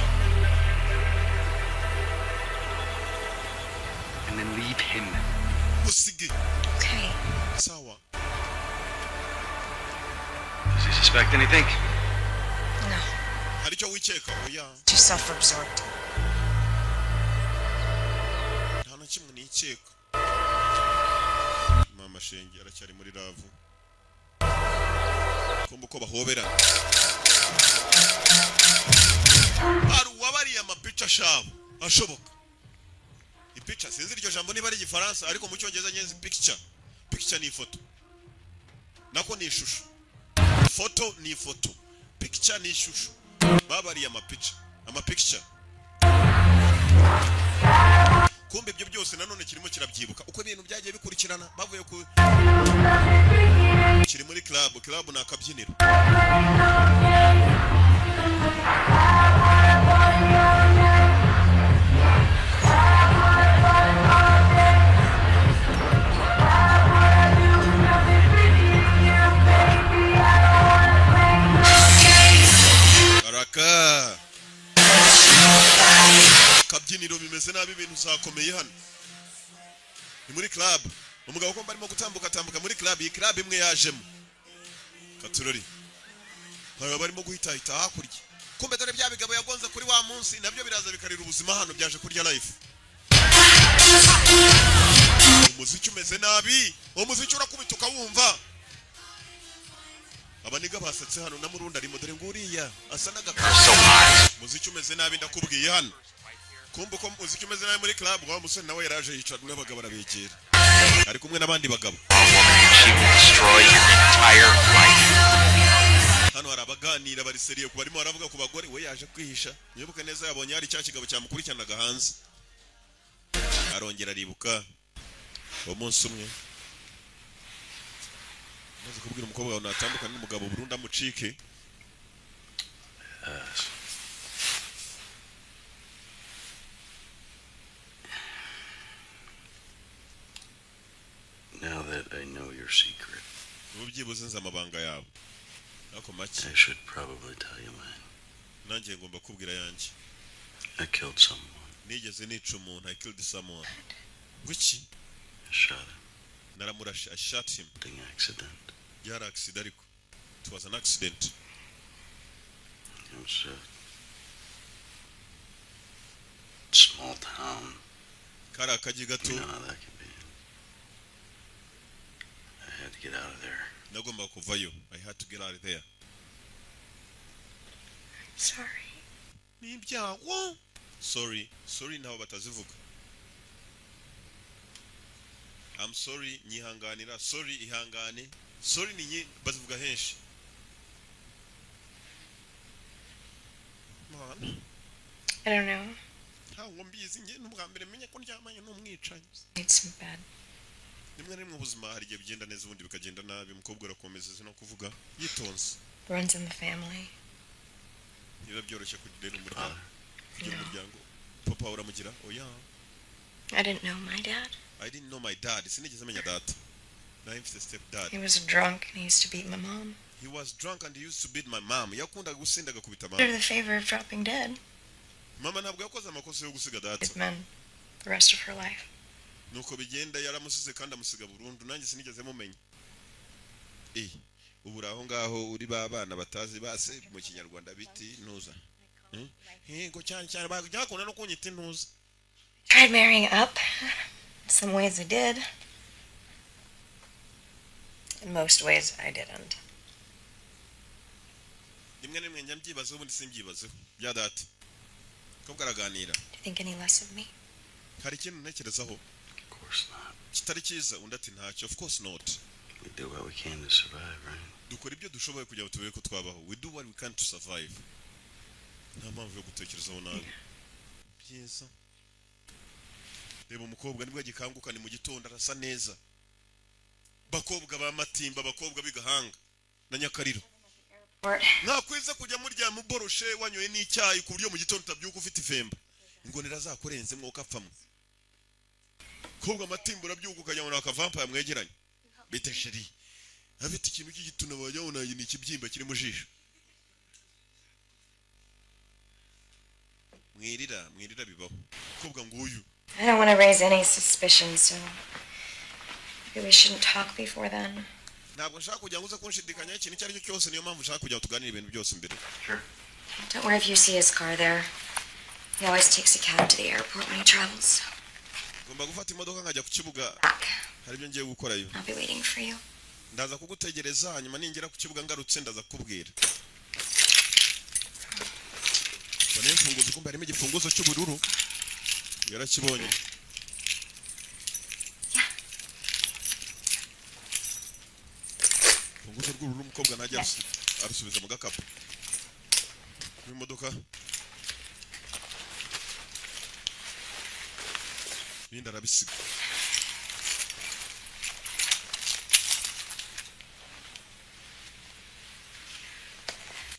And then leave him. Musige. Okay. Sawa. Does he suspect anything? No. Hari icyo wikeka? Oya. Too self-absorbed. Nta na kimwe nikeka. Mama shenge aracyari muri love. Kumva uko bahoberana, hari uwabariye amapica ashabo ashoboka. Ipica, sinzi iryo jambo niba ari Igifaransa, ariko mu Cyongereza nyenzi picture. Picture ni ifoto, nako ni ishusho. Foto ni ifoto, picture ni ishusho. Babariye amapica, amapicture. Kumbe ibyo byose nanone kirimo kirabyibuka uko ibintu byagiye bikurikirana. Bavuye ku kiri muri club. Club ni akabyiniro. Karaka kabyiniro bimeze nabi, ibintu zakomeye. Hano ni muri club. Umugabo ko arimo gutambuka tambuka muri club, iyi club imwe yajemo katurori, hari barimo guhitahita hakurya. Kumbe dore bya bigabo yagonze kuri wa munsi nabyo biraza bikarira ubuzima hano, byaje kurya life. Umuziki umeze nabi, umuziki urakubita ukawumva. Abaniga basetse hano na murundi arimo, dore nguriya asa n'agakara. Muziki umeze nabi, ndakubwiye hano. Kumva uko muziki umeze nabi muri club, wa musore nawe yaraje yicara n'abagabo arabegera, ari kumwe n'abandi bagabo. She will destroy your entire life. Hano hari abaganira bari sérieux, ku barimo baravuga ku bagore. We yaje kwihisha. Mwibuke neza, yabonye hari cya kigabo cyamukurikiranaga hanze, arongera aribuka uwo munsi umwe maze kubwira umukobwa wawe natandukana n'umugabo burundu amucike. Us. Now that I know your secret, Ubu byibuze nzi amabanga yabo ariko make. I should probably tell you mine. Nanjye ngomba kubwira yanjye. I killed someone. Nigeze nica umuntu. I killed someone. Ngwiki? I shot him. Naramurashe. I shot him. An accident. Yari accident, ariko it was an accident. It was a small town. Kari akagi gato. You know how that can be. I had to get out of there. Nagombaga kuvayo. I had to get out of there. Sorry. Ni ibyago, sorry, sorry ntabwo batazivuga. I'm sorry, nyihanganira, sorry, ihangane, sorry ni bazivuga henshi. Mana. I don't know. Ntabwo mbizi njye, n'ubwa mbere menye ko ndyamanye n'umwicanyi. It's bad. Rimwe na rimwe ubuzima hari igihe bigenda neza, ubundi bikagenda nabi. Umukobwa arakomeza no kuvuga yitonze. Runs in the family. Ntibiba byoroshye kugira umuryango, kugira umuryango. Papa wawe uramugira? Oya. I didn't know my dad. I didn't know my dad. Sinigeze menya data, nari mfite step dad. He was a drunk and he used to beat my mom. He was drunk and he used to beat my mom. Yakundaga gusinda agakubita Did her mama. the favor of dropping dead. Mama ntabwo yakoze amakosa yo gusiga data. With men the rest of her life. Nuko bigenda, yaramusize kandi amusiga burundu. Nanjye sinigeze mumenya. Eh, ubu uri aho ngaho uri ba bana batazi base mu Kinyarwanda biti ntuza. Yego, cyane cyane bakunda no kunyita intuza. Tried marrying up. In some ways I did. In most ways I didn't. Rimwe na rimwe njya mbyibazaho, ubundi simbyibazeho bya data. Kobwa araganira. Do you think any less of me? Hari ikintu ntekerezaho Of course not. kitari cyiza? Undi ati ntacyo, of course not. We do what we can to survive, right? Dukora ibyo dushoboye kugira ngo tubebe ko twabaho. We do what we can to survive. Nta mpamvu yo gutekerezaho nabi. Byiza. Reba umukobwa, nibwo agikanguka, ni mu gitondo, arasa neza. Bakobwa ba Matimba, abakobwa b'igahanga na Nyakariro, mwakwiza kujya muryama uboroshe, wanyoye n'icyayi, ku buryo mu gitondo utabyuka ufite ifemba, ingonera zakurenze, mwuka apfamwe. Kobwa Matimba, urabyuka ukajya ngo akavampaya mwegeranye. Bite chérie? Afite ikintu cy'igituna, wajya ubona ni ikibyimba kiri mu jisho. Mwirira, mwirira, bibaho. Kobwa nguyu. I don't want to raise any suspicions, so maybe we shouldn't talk before then. Ntabwo nshaka kugira ngo uze kunshidikanyaho ikintu icyo ari cyo cyose, niyo mpamvu nshaka kugira ngo tuganire ibintu byose mbere. Don't worry if you see his car there. He always takes a cab to the airport when he travels. Ngomba gufata imodoka nkajya ku kibuga, hari ibyo ngiye gukorayo. I'll be waiting for you. Ndaza kugutegereza, hanyuma ningera ku kibuga ngarutse ndaza kukubwira. Mbona imfunguzo, kumbe harimo igifunguzo cy'ubururu, yarakibonye. Urufunguzo rw'ubururu, umukobwa ntajya arusubiza mu gakapu n'imodoka, ibindi arabisiga.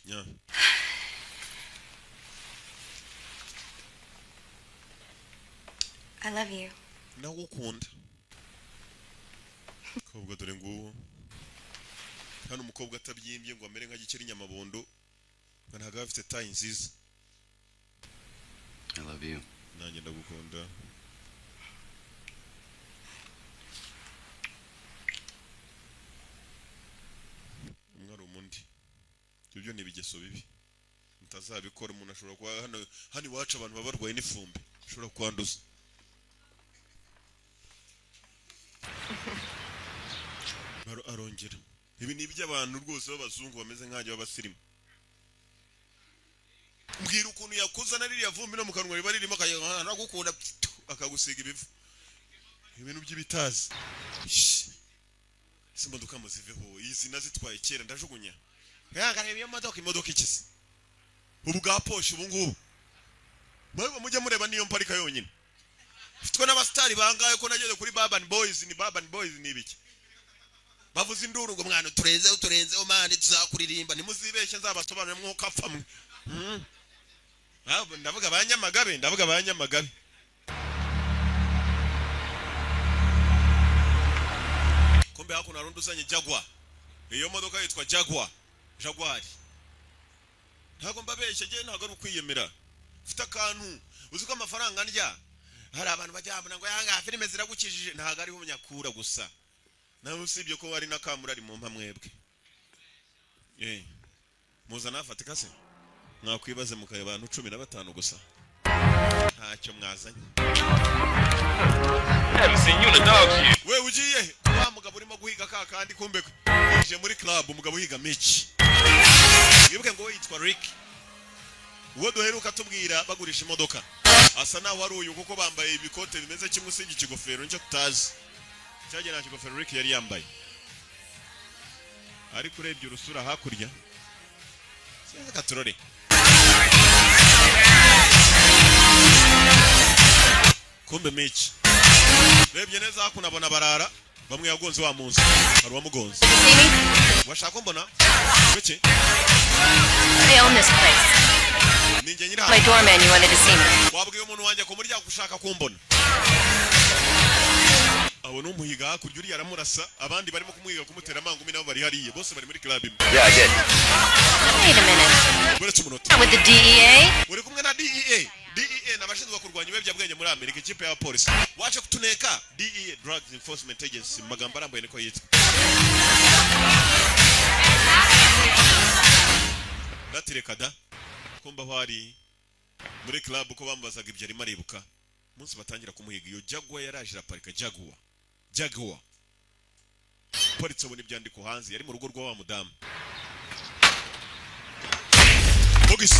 Nya. I love you. Ndagukunda. Kobwa dore nguwo hano, umukobwa atabyimbye ngo amere nka gikeri nyamabondo, ngo ntabwo aba afite taille nziza. I love you. Nanjye ndagukunda. Umwe ari umundi, ibyo byo ni ibigeso bibi, mutazabikora. Umuntu ashobora kuba hano, hano iwacu abantu baba barwaye n'ifumbi, ashobora kwanduza. Arongera Ibi ni iby'abantu rwose b'abazungu bameze nk'ajya b'abasirimu. Mbwira ukuntu yakuzana ririya vumbi no mu kanwa riba ririmo, akagukunda akagusiga ibivu, ibintu by'ibitazi. Izi modoka muziveho, izi nazitwaye kera ndajugunya. Reba iyo modoka, imodoka ikize ubu bwa Porsche ubu ngubu mwebwe mujye mureba niyo mparika yonyine ifitwe n'abasitari bangahe. Ko nageze kuri Urban Boys, ni Urban Boys ni ibiki bavuze induru ngo mwana uturenzeho, uturenzeho man, tuzakuririmba. Ntimuzibeshye, nzabasobanurire mwuka apfa mwe. Ndavuga abanyamagabe, ndavuga abanyamagabe. Kumbe hakuno hari undi uzanye Jaguar. Iyo modoka yitwa Jaguar, Jaguar. Ntabwo mbabeshye njye, ntabwo ari ukwiyemera, ufite akantu uzi ko amafaranga ndya. Hari abantu bajya babona ngo yanga filime ziragukijije, ntabwo ariho umunyakura gusa nawe, usibye ko wari nakamura ari mu mpa mwebwe. Muzana afatika se mwakwibaze mukareba abantu 15 gusa ntacyo mwazanye. We ugiye wa mugabo urimo guhiga ka kandi, kumbe yije muri club umugabo uhiga Mitch. Wibuke ngo we yitwa Rick, uwo duheruka tubwira bagurisha imodoka asa naho ari uyu, kuko bambaye ibikote bimeze kimwe usibye ikigofero nicyo tutazi cyagiye. Nta kigofero Rick yari yambaye, ariko urebye urusura hakurya sinzi katurore. Kumbe Mitch rebye neza hakuno abona barara bamwe yagonze wa munsi, hari uwamugonze. Washaka ko mbona kuki? I own this place. Ninjye nyiri My hano. doorman, you wanted to see me. Wabwiye umuntu wanjye ku muryango ushaka kumbona. Abona umuhiga hakurya, uriya aramurasa, abandi barimo kumuhiga kumutera amangumi nabo bari hariya, bose bari muri club imwe. Yeah, I did. Wait a minute. Uretse umunota. With the DEA? Uri kumwe na DEA? DEA ni abashinzwe kurwanya ibiyobyabwenge muri Amerika, ikipe y'abapolisi waje kutuneka. DEA, Drugs Enforcement Agency mu magambo arambuye niko yitwa. Ndatireka da kumba aho ari muri club ko bamubazaga ibyo arimo aribuka umunsi batangira kumuhiga. Iyo Jaguar yaraje iraparika, Jaguar, Jaguar paritse, abona ibyandiko hanze. Yari mu rugo rwa wa mudamu Bogisi.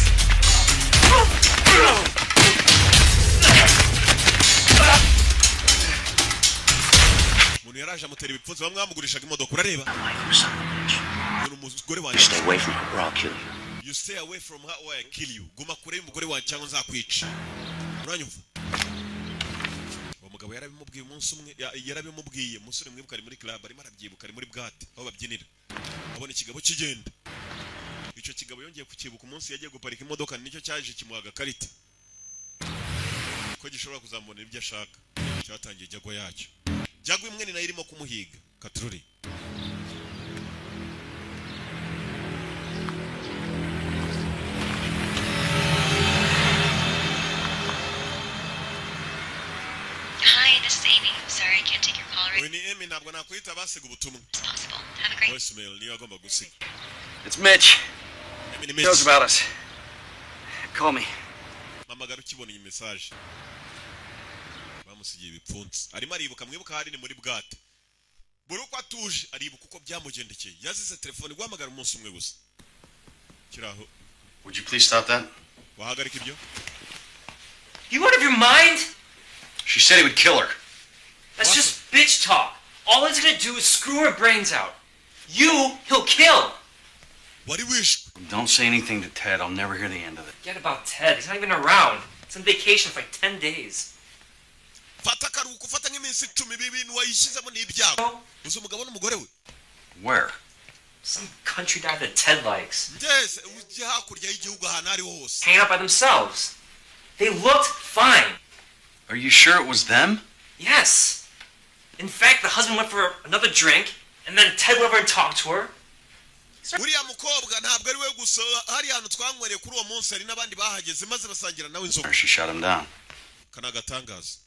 Umuntu yaraje amutera ibipfunsi, bamwe bamugurishaga imodoka. Urareba uyu umugore wanjye. Stay away from her or I'll kill you. You stay away from her or I kill you. Guma kure y'umugore wanjye cyangwa nzakwica, uranyumva? Uwo mugabo yarabimubwiye umunsi umwe, yarabimubwiye. Umusore mwibuka ari muri club arimo arabyibuka, ari muri boîte aho babyinira, abona ikigabo kigenda. Icyo kigabo yongeye kukibuka umunsi yagiye guparika imodoka, nicyo cyaje kimuha agakarita ko gishobora kuzamubonera ibyo ashaka. Cyatangiye Jaguar yacyo, Jaguar imwe ni nayo irimo kumuhiga katururi. Hi, this is Amy. Sorry I can't take your call right Uyu ni Amy, ntabwo nakwita, basiga ubutumwa. As possible. Have a great Voicemail niyo agomba gusiga. It's Mitch. Amy ni He knows Mitch. about us. Call me. Mpamagara ukibona iyi message. Bamusigiye ibipfunsi, arimo aribuka. Mwibuka hari ni muri boîte, buri uko atuje aribuka uko byamugendekeye. Yazize telefone guhamagara umunsi umwe gusa kiraho. Would you please stop that? Wahagarika ibyo? You out of your mind? She said he would kill her. That's just bitch talk. All he's gonna do is screw her brains out. You, he'll kill. Wari wishwe. Don't say anything to Ted. I'll never hear the end of it. Forget about Ted. He's not even around. He's on vacation for like 10 days. Fata akaruhuko, ufata nk'iminsi 10. Ibi bintu wayishyizemo ni ibyago. Uzi umugabo n'umugore we. Where? Some country guy that Ted likes. Ngeze ujye hakurya y'igihugu ahantu ariho hose. Hanging out by themselves. They looked fine. Are you sure it was them? Yes. In fact, the husband went for another drink, and then Ted went over and talked to her. Uriya mukobwa ntabwo ari we gusa. Hari hantu twanywereye kuri uwo munsi, hari n'abandi bahageze maze basangira nawe inzoga. She shot him down. Aka ni agatangaza.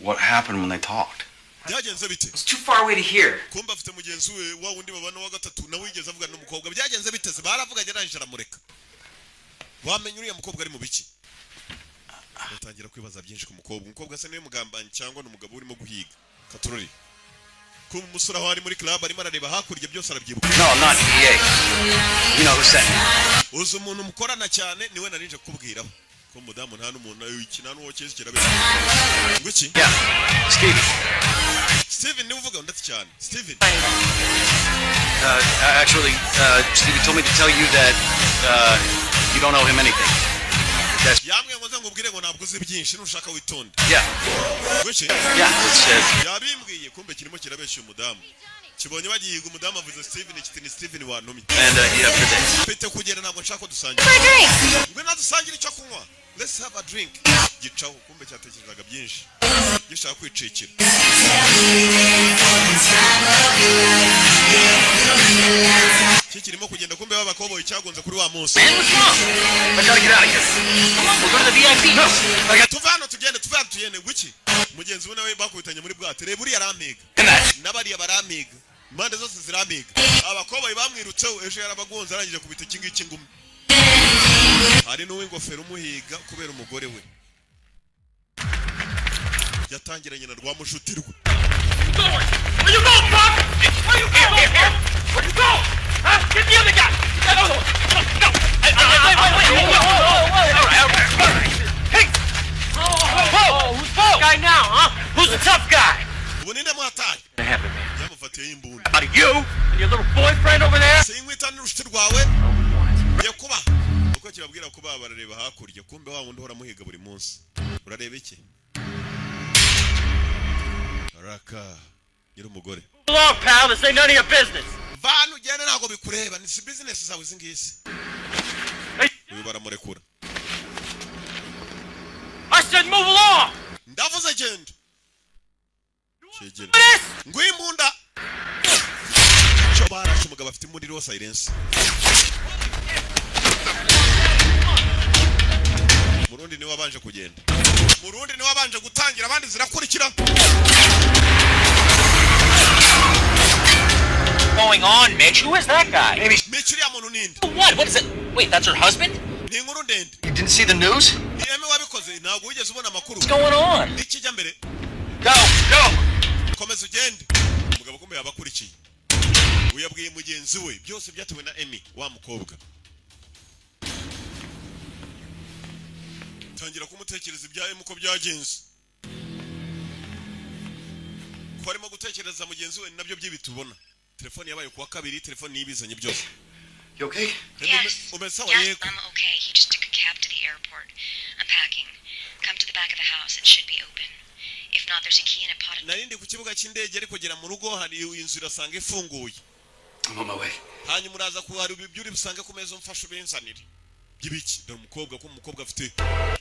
What happened when they talked? Byagenze bite? It's too far away to hear. Kumba afite mugenzi we wa wundi babana wa gatatu, nawe wigeze avugana n'umukobwa. Byagenze biteze? Baravuganye arangije aramureka. Wamenya uriya mukobwa ari mu biki? Batangira kwibaza byinshi ku mukobwa. Umukobwa se niwe mugambanyi cyangwa ni umugabo urimo guhiga katurori? Kuba umusore aho ari muri club arimo arareba hakurya, byose arabyibuka. No, I'm not DEA. You know who sent me. Uzi umuntu mukorana cyane, niwe narinje kukubwiraho ko umudamu nta n'umuntu ikina n'uwo kizi kirabeshya ngo iki. Yeah, Stevie. Steven niwe uvuga ndetse cyane, Steven. Actually, Stevie told me to tell you that you don't owe him anything. That's Yambwiye ngo nze ngubwire ngo ntabwo uzi byinshi, nushaka witonde. Yeah, Ngo iki? yeah. It's Yabimbwiye. Kumbe kirimo kirabeshya umudamu, kibonye bagihiga umudamu avuze Steven, kiti ni Steven wantumye. And you have a good day. Mfite kugenda, ntabwo nshaka ko dusangira. For a drink. Ngwino dusangire icyo kunywa, let's have a drink. Gicaho, kumbe cyatekerezaga byinshi gishaka kwicikira. Iki kirimo kugenda, kumbe b'abakoboyi cyagonze kuri wa munsi. Man, what's wrong? I gotta get out of here. Come on, we'll go to the VIP. No, I got Tuve hano tugende, tuve hano tugende. Gwiki mugenzi we nawe bakubitanye muri bwato, reba uriya arampiga in that. n'abariya barampiga, impande zose zirampiga. Abakoboyi bamwirutseho ejo yarabagonze, arangije kubita iki ngiki ngumi. Hari n'uw'ingofero umuhiga kubera umugore we yatangiranye na rwa mushuti rwe. Where you going, Pop? Where you going? Here, here. Where you going? Huh? Get the other guy. No, no, no, no. Wait, wait, wait. Whoa, whoa, whoa, whoa. All right, all right, all right. Hey. Whoa, who's the guy now, huh? Who's the tough guy? Ubu ninde muhatari? What happened, man? Yamufatiyeho imbunda. About you and your little boyfriend over there? Sinkwita n'urushuti rwawe ngiye kuba uko kibabwira kuba barareba hakurya, kumbe wa wundi uhora amuhiga buri munsi. Urareba iki? Raka nyir'umugore. Along, pal. This ain't none of your business. Vana ugende, ntabwo bikureba, ni si business zawe izi ngizi. Uyu baramurekura. I said move along. Ndavuze genda, cyegera. This. Nguyu imbunda cyo barashe umugabo afite imbunda iriho silencer. Murundi niwe wabanje kugenda, Murundi niwe wabanje gutangira, abandi zirakurikira. Going on, Mitch? Who is that guy? Maybe Mitch, uriya muntu ninde? What? What is it? Wait, that's her husband? Ni inkuru ndende. You didn't see the news? Ni Emi wabikoze, ntabwo wigeze ubona amakuru? What's going on? Ikijya mbere. Go, go. Komeza ugende. Umugabo kumbe yabakurikiye, uyabwiye mugenzi we byose byatewe na Emi wa mukobwa, tangira kumutekereza ibya Emi uko byagenze, ko arimo gutekereza mugenzi we, ni nabyo by'ibi tubona. Telefone yabaye kuwa kabiri, telefone niyo ibizanye byose. You okay? Yes. Umeze sawa? Yes, Yego. I'm okay. He just took a cab to the airport. I'm packing. Come to the back of the house. It should be open. If not, there's a key in a pot of Nari ndi ku kibuga cy'indege, ariko gera mu rugo hari inzu irasanga ifunguye. I'm on my way. Hanyuma uraza ku hari ibyo uri busange ku meza, umfashe ubinzanire. By'ibiki? Dore umukobwa, ko umukobwa afite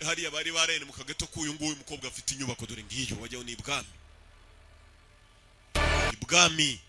hariya bari barene mu kagato k'uyu nguyu. Umukobwa afite inyubako, dore ngiyo, wajyaho ni ibwami, ibwami.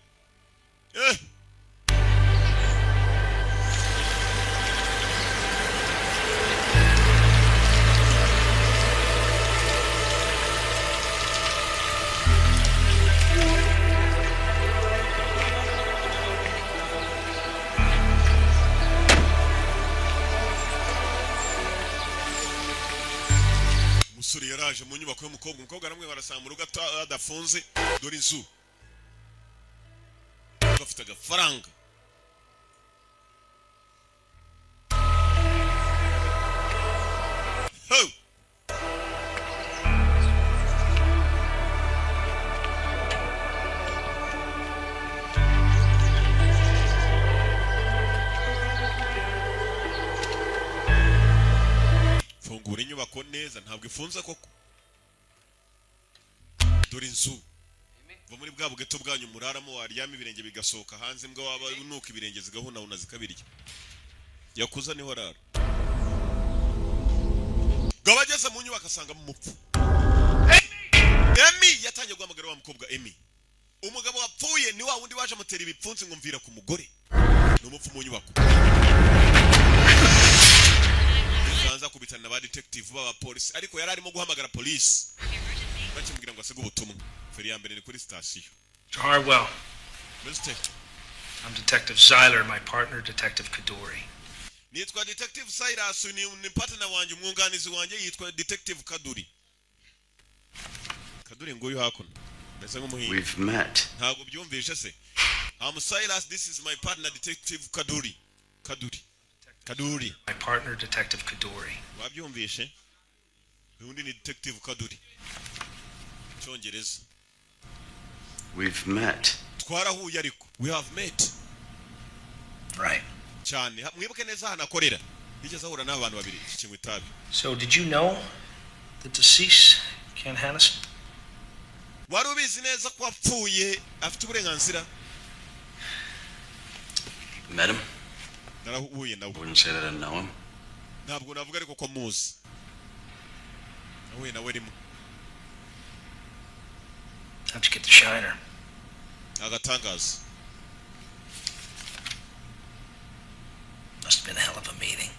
Umusore yaraje mu nyubako y'umukobwa, umukobwa namwe barasanga mu rugo adafunze. Dore inzu, bafite agafaranga. Ho! Fungura inyubako neza, ntabwo ifunze koko. Dore inzu. Va muri bwa bugeto bwanyu muraramo, waryama ibirenge bigasohoka hanze, imbwa waba unuka ibirenge zigahunahuna zikabirya. Yakuza niho arara. Ngo abageze mu nyubako asangamo umupfu Emi. Yatangiye guhamagara wa mukobwa Emi. Umugabo wapfuye ni wa wundi waje amutera ibipfunsi ngo mvira ku mugore, ni umupfu mu nyubako. Banza kubitana na ba detective b'abapolisi, ariko yari arimo guhamagara polisi bakimubwira ngo asige ubutumwa. Feri ya mbere ni kuri sitasiyo. Mr. Harwell, Mr. I'm Detective Zeiler, my partner, Detective Kadori. Nitwa Detective Cyrus, ni partner wanjye, umwunganizi wanjye yitwa Detective Kaduri. Kaduri nguyu hakuno. Meze nk'umuhinzi. We've met. Ntabwo byumvishe se? I'm Silas, this is my partner, Detective Kaduri. Kaduri, Kaduri. My partner, Detective Kadori. Wabyumvishe? Undi ni Detective Kaduri, Cyongereza. We've met. Twarahuye ariko, we have met. Right. Cyane. Mwibuke neza ahantu akorera, yigeze ahura n'abantu babiri, iki kinywa itabi. So, did you know the deceased, Ken Hannison? Wari ubizi neza ko wapfuye afite uburenganzira? Met him? Narahuye nawe. Wouldn't say that I know him. Ntabwo navuga ariko ko muzi, nahuye nawe rimwe. How'd you get the shiner? Agatangaza. Must have been a hell of a meeting.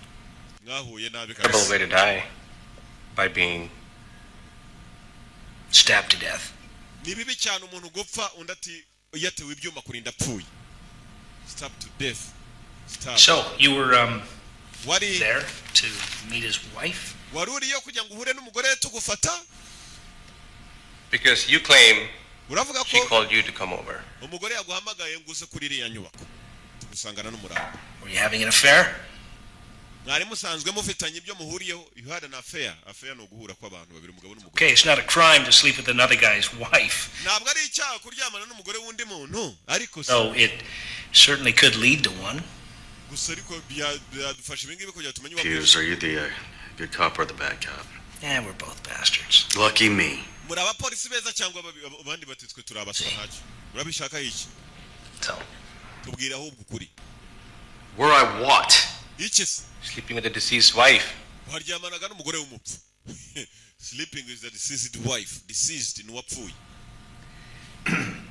Mwahuye nabi Terrible kabisa. way to die. By being Stabbed to death. Ni bibi cyane umuntu gupfa undi ati yatewe ibyuma kurinda apfuye, stab to death, stab. So, you were, Wari there to meet his wife? Wari uriyo kugira ngo uhure n'umugore tugufata? Because you claim Uravuga she ko called you to come over. umugore yaguhamagaye ngo uze kuri iriya nyubako tugusangana n'umurambo. Were you having an affair? Mwari musanzwe mufitanye ibyo muhuriyeho? You had an affair? Affair ni uguhura kw'abantu babiri, umugabo n'umugore. Okay, it's not a crime to sleep with another guy's wife. Ntabwo ari icyaha kuryamana n'umugore w'undi muntu, ariko se Though it certainly could lead to one. Gusa ariko byadufasha ibi ngibi kugira ngo tumenye uwamwishe. Hughes, are you the good cop or the bad cop? Yeah, we're both bastards. Lucky me. Muri abapolisi beza cyangwa babi? Abandi bati twe turi abaswa, ntacyo. Urabishaka iki? So, Tubwira ahubwo ukuri. Were I what? Iki se? Sleeping with the deceased wife. Waryamanaga n'umugore w'umupfu? Sleeping with the deceased wife. Deceased ni uwapfuye.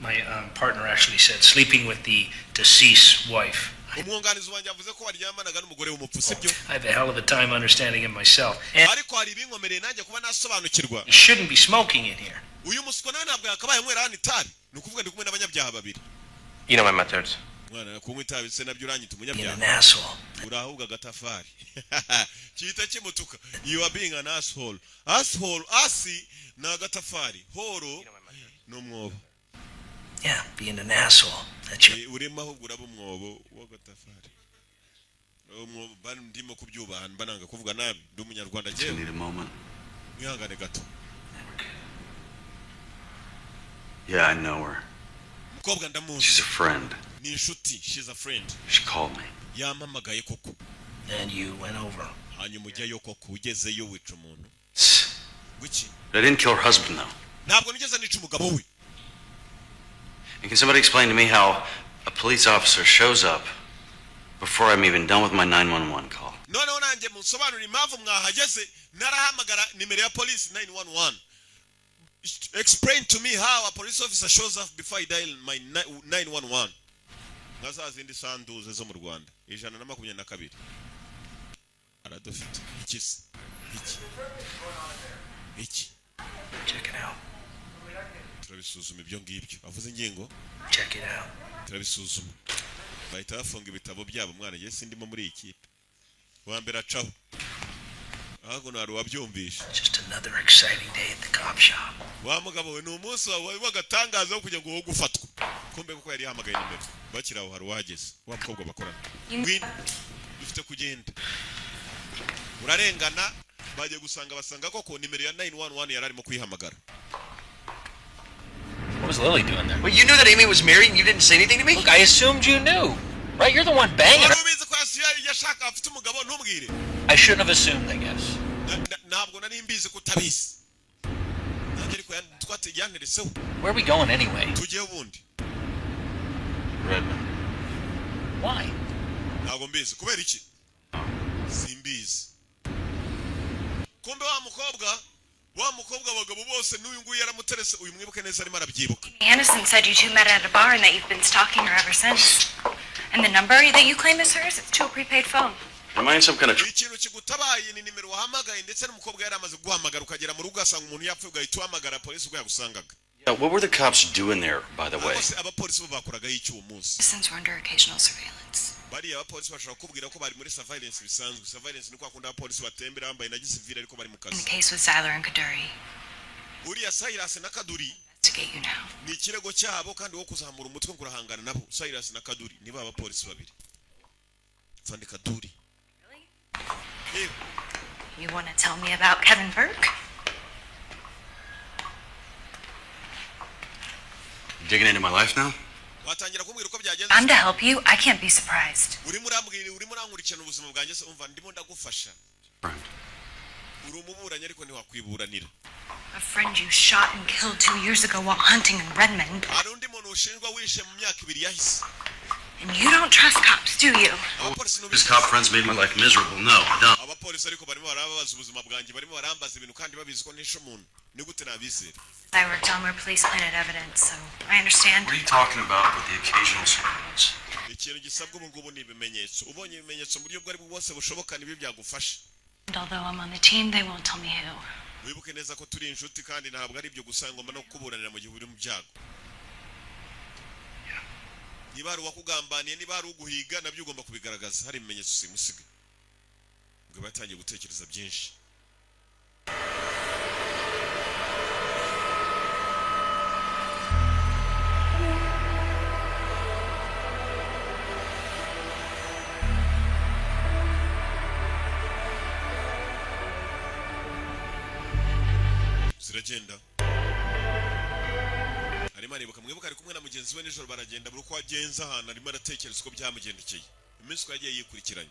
My partner actually said sleeping with the deceased wife. Umwunganizi wanjye yavuze ko waryamanaga n'umugore w'umupfu, sibyo? I have a hell of a time understanding it myself. And Ariko hari ibinkomereye nanjye kuba nasobanukirwa. you shouldn't be smoking in here. Uyu muswa nawe ntabwo yakabaye anywera hano itabi. Ni ukuvuga ndi kumwe n'abanyabyaha babiri. You know my methods. Mwana, kunywa itabi se nabyo uranyita Being an umunyabyaha? asshole. Uri ahubwo agatafari gihita kimutuka. You are being an asshole. Asshole, asi ni agatafari, hole ni umwobo. Yeah, being an asshole. That's your Eh, urimo ahubwo uraba umwobo w'agatafari, umwobo. Ndimo kubyubaha, mba nanga kuvuga nabi, ndi umunyarwanda. Just Njyewe need a moment. mwihangane gato. Yeah, I know her. Umukobwa ndamuzi. She's a friend. Ni inshuti, she's a friend. She called me. Yampamagaye koko. And you went over. Hanyuma ujyayo koko, ugezeyo wica umuntu guki? But I didn't kill her husband, though. Ntabwo nigeze nica umugabo we. And can somebody explain to me how a police officer shows up before I'm even done with my 911 call? Noneho nanjye munsobanurire impamvu mwahageze narahamagara nimero ya polisi 911. Explain to me how a police officer shows up before I dial my 911, nka za zindi sanduze zo mu Rwanda, 122. Aradufite iki se? Iki, iki? Check it out. Turabisuzuma ibyo ngibyo avuze ingingo. Check it out. Turabisuzuma. Bahita bafunga ibitabo byabo. Mwana, njye sindimo muri iyi kipe. Uwa mbere acaho, hakuno hari uwabyumvishe. Just another exciting day at the cop shop. Wa mugabo we, ni umunsi wawe w'agatangaza wo kugira ngo wowe gufatwa. Kumbe kuko yari yahamagaye nimero, bakiri aho hari uwahageze, wa mukobwa bakorana. Ngwino, dufite kugenda, urarengana. Bagiye gusanga, basanga koko nimero ya 911 yari arimo kuyihamagara. What was Lily doing there? Well, you knew that Amy was married and you didn't say anything to me? Look, I assumed you knew. Right? You're the one banging Wari her. ubizi ko yashaka afite umugabo, ntumbwire? I shouldn't have assumed, I guess. Ntabwo nari mbizi ko utabizi nanjye, ariko yantereseho. Where are we going anyway? Tugiye ubundi? Redmond. Why? Ntabwo mbizi kubera iki, simbizi. Kumbe wa mukobwa, wa mukobwa, abagabo bose n'uyu nguyu yaramuterese. Uyu mwibuke neza, arimo arabyibuka. Anderson said you two met at a bar and that you've been stalking her ever since. And the number that you claim is hers, it's to a prepaid phone. Am I in some kind of Ikintu kigutabaye ni nimero wahamagaye, ndetse n'umukobwa yari amaze guhamagara, ukagera mu rugo ugasanga umuntu yapfuye, ugahita uhamagara polisi ubwo yagusangaga. Yeah, what were the cops doing there, by the way? Ariko se abapolisi bo bakoragaho iki uwo munsi? Since we're under occasional surveillance. Bariya abapolisi bashobora kukubwira ko bari muri surveillance bisanzwe. Surveillance ni kwa kundi abapolisi batembera bambaye na gisivile, ariko bari mu In kazi. the case with Zyler and Kaduri, Uriya Silas na Kaduri. investigate you now. Ni ikirego cyabo kandi wo kuzamura umutwe ngo urahangana nabo. Cyrus na Kaduri niba abapolisi babiri. Fandi Kaduri. Really? You want to tell me about Kevin Burke? You digging into my life now? Watangira kumbwira uko byagenze. I'm to help you. I can't be surprised. Urimo urambwira, urimo urankurikirana ubuzima bwanjye se? Umva, ndimo ndagufasha. Friend. Uri umuburanyi ariko ntiwakwiburanira. A friend you shot and killed 2 years ago while hunting in Redmond. Hari undi muntu ushinjwa wishe mu myaka 2 yahise. And you don't trust cops, do you? Abapolisi His cop friends made my life miserable. No, I don't. Abapolisi ariko barimo barababaza ubuzima bwanjye, barimo barambaza ibintu kandi babizi ko nishe umuntu. Ni gute nabizera? I worked on where police planted evidence, so I understand. What are you talking about with the occasional surveillance? Ikintu gisabwa ubu ngubu ni ibimenyetso. Ubonye ibimenyetso mu buryo ubwo aribwo bwose bushoboka, nibyo byagufasha. And although I'm on the team, they won't tell me who. Wibuke neza ko turi inshuti, kandi ntabwo ari ibyo gusa, ngomba no kukuburanira mu gihe uri mu byago. Niba hari uwakugambaniye, niba hari uguhiga, nabyo ugomba kubigaragaza. Hari ibimenyetso simusiga. Ubwo batangiye gutekereza byinshi. Ziragenda, arimo aribuka. Mwibuka ari kumwe na mugenzi we nijoro, baragenda. Buri uko agenza ahantu arimo aratekereza uko byamugendekeye, iminsi uko yagiye yikurikiranya,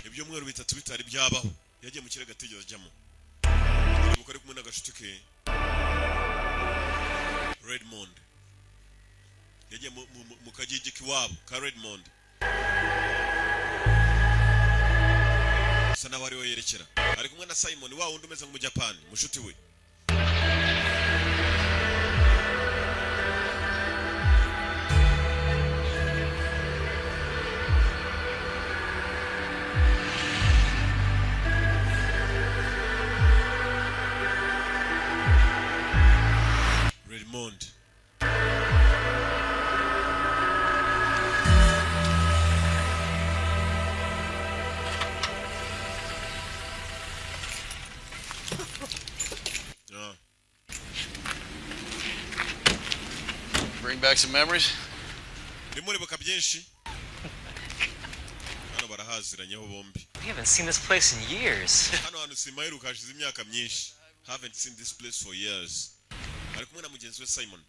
ibyumweru 3 bitari byabaho. Yagiye mu kirego atigeze ajyamo. Aribuka ari kumwe n'agashuti ke Redmond. Yagiye mu kagigi k'iwabo ka Redmond, asa naho ariwe yerekera. Ari kumwe na Simon wa wundi umeze nk'Umujapani, mushuti we. Redmond. Ah. Bring back some memories? Ndimo uribuka byinshi. Hano barahaziranyeho bombi. We haven't seen this place in years. Hano hantu simaheruka hashize imyaka myinshi. Haven't seen this place for years. Ari kumwe na mugenzi we Simon.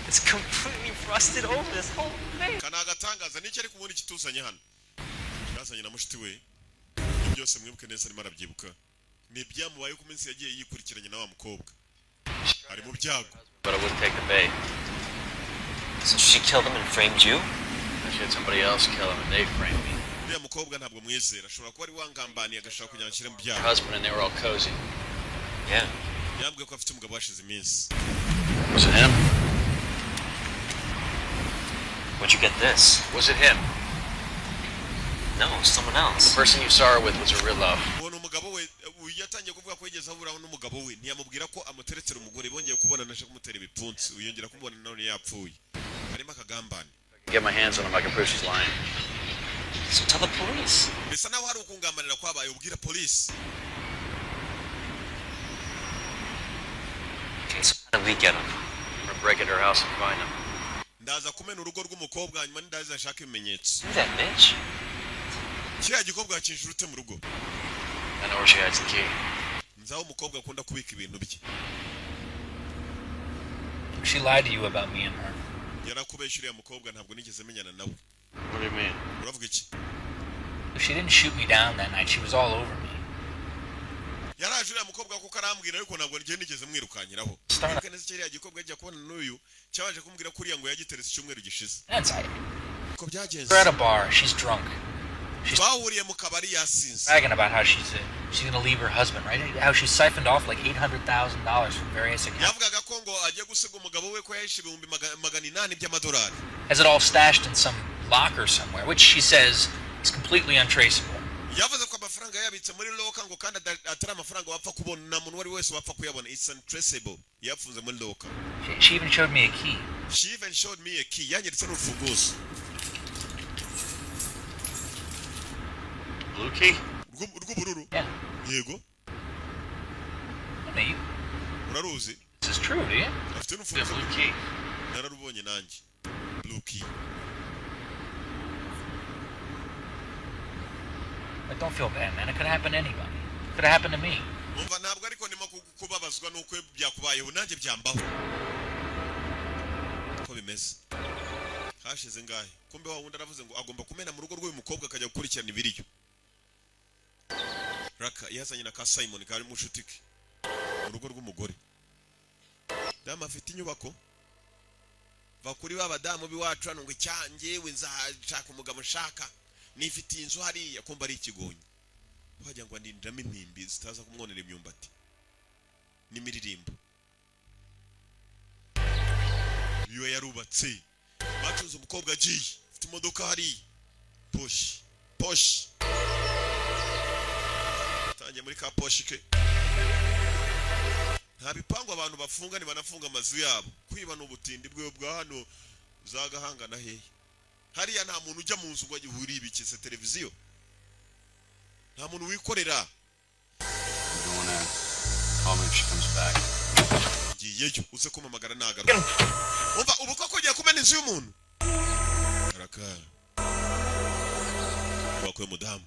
It's completely rusted over, this whole thing. Kana agatangaza n'icyo ariko ubundi kituzanye hano. Yazanye na mushiti we. Ibyo byose mwibuke neza arimo arabyibuka. Ni ibyamubaye ku minsi yagiye yikurikiranye na wa mukobwa. Ari mu byago. But I wouldn't take the bait. So she killed him and framed you? She had somebody else kill him and they framed me. Uriya mukobwa ntabwo mwizera. Ashobora kuba ari wangambaniye agashaka kugira ngo anshyire mu Her byago. husband and they were all cozy. Yeah. Yambwiye ko afite umugabo hashize iminsi. Was it him? Where'd you get this? Was it him? No, someone The else. person you saw her with was her real love. Ubona umugabo we uyu yatangiye kuvuga ko yigeze ahuraho n'umugabo we, ntiyamubwira ko amuteretsera umugore. Bongeye kubonana aje kumutera ibipfunsi, uyongera kumubona none yapfuye. Harimo akagambane. Get my hands on him, I can prove she's lying. So tell the police. Bisa naho hari ukungambanira kwabaye, ubwira polisi. Okay, so how do we get him? I'm gonna break into her house and find him. Ndaza kumena urugo rw'umukobwa, hanyuma ndaza nshaka ibimenyetso. Do that, Mitch. Kiriya gikobwa kinjira ute mu rugo? I know where she hides the key. Nzi aho umukobwa akunda kubika ibintu bye. She lied to you about me and her. Yarakubeshya uriya mukobwa, ntabwo nigeze menyana nawe. What do you mean? Uravuga iki? She didn't shoot me down that night. She was all over me. Yaraje uriya mukobwa kuko arambwira, ariko ntabwo ngiye nigeze mwirukankiraho. Start. Wibuke neza, kiriya gikobwa ajya kubona n'uyu cyabanje kumbwira ko uriya ngo yagiteretse icyumweru gishize. That's I. Uko byagenze. We're at a bar. She's drunk. Twahuriye mu kabari yasinze. Bragging about how she's gonna leave her husband, right? How she siphoned off like $800,000 from various accounts. Yavugaga ko ngo agiye gusiga umugabo we, ko yahishe ibihumbi 800 by'amadolari. Has it all stashed in some locker somewhere, which she says is completely untraceable. Yavuze ko amafaranga yabitse muri locker ngo kandi atari amafaranga wapfa kubona, nta muntu uwo ari we wese wapfa kuyabona. It's untraceable, yafunze muri locker. She even showed me a key. She even showed me a key, yanyeretse n'urufunguzo. Blue key? Rw'ubururu. Yeah. Yego. Me? Uraruzi? This is true, do you? Afite n'urufunguzo. Blue key. Nararubonye nanjye, blue key. But don't feel bad, man. It could happen to anybody. Could have happened to me. Umva, ntabwo ariko ndimo kubabazwa n'uko byakubayeho, nanjye byambaho. Uko bimeze hashize ngahe, kumbe wa wundi aravuze ngo agomba kumena mu rugo rw'uyu mukobwa akajya gukurikirana ibiryo. Raka yazanye na ka Simon kari mu nshuti ke mu rugo rw'umugore. Damu afite inyubako. Va kuri ba badamu b'iwacu hano ngo icyanjye we, nzashaka umugabo nshaka, nifitiye inzu hariya. Kumva ari ikigonyi, wagira ngo andindiramo intimbi zitaza kumwonera imyumbati n'imiririmbo. Iyo yarubatse, bacuze umukobwa agiye afite imodoka hariya, Porsche. Porsche tangiye muri ka Porsche ke. Nta bipangu abantu bafunga, ntibanafunga amazu yabo. Kwiba ni ubutindi bwe bwa hano za Gahanga na hehe hariya. Nta muntu ujya mu nzu ngo uribikise televiziyo, nta muntu wikorera. I'm going in. Call me if she comes back. Ngiyeyo, uze kumpamagara nagaruka. Umva, ubu koko ugiye kumena inzu y'umuntu? Arakara wakuye umudamu.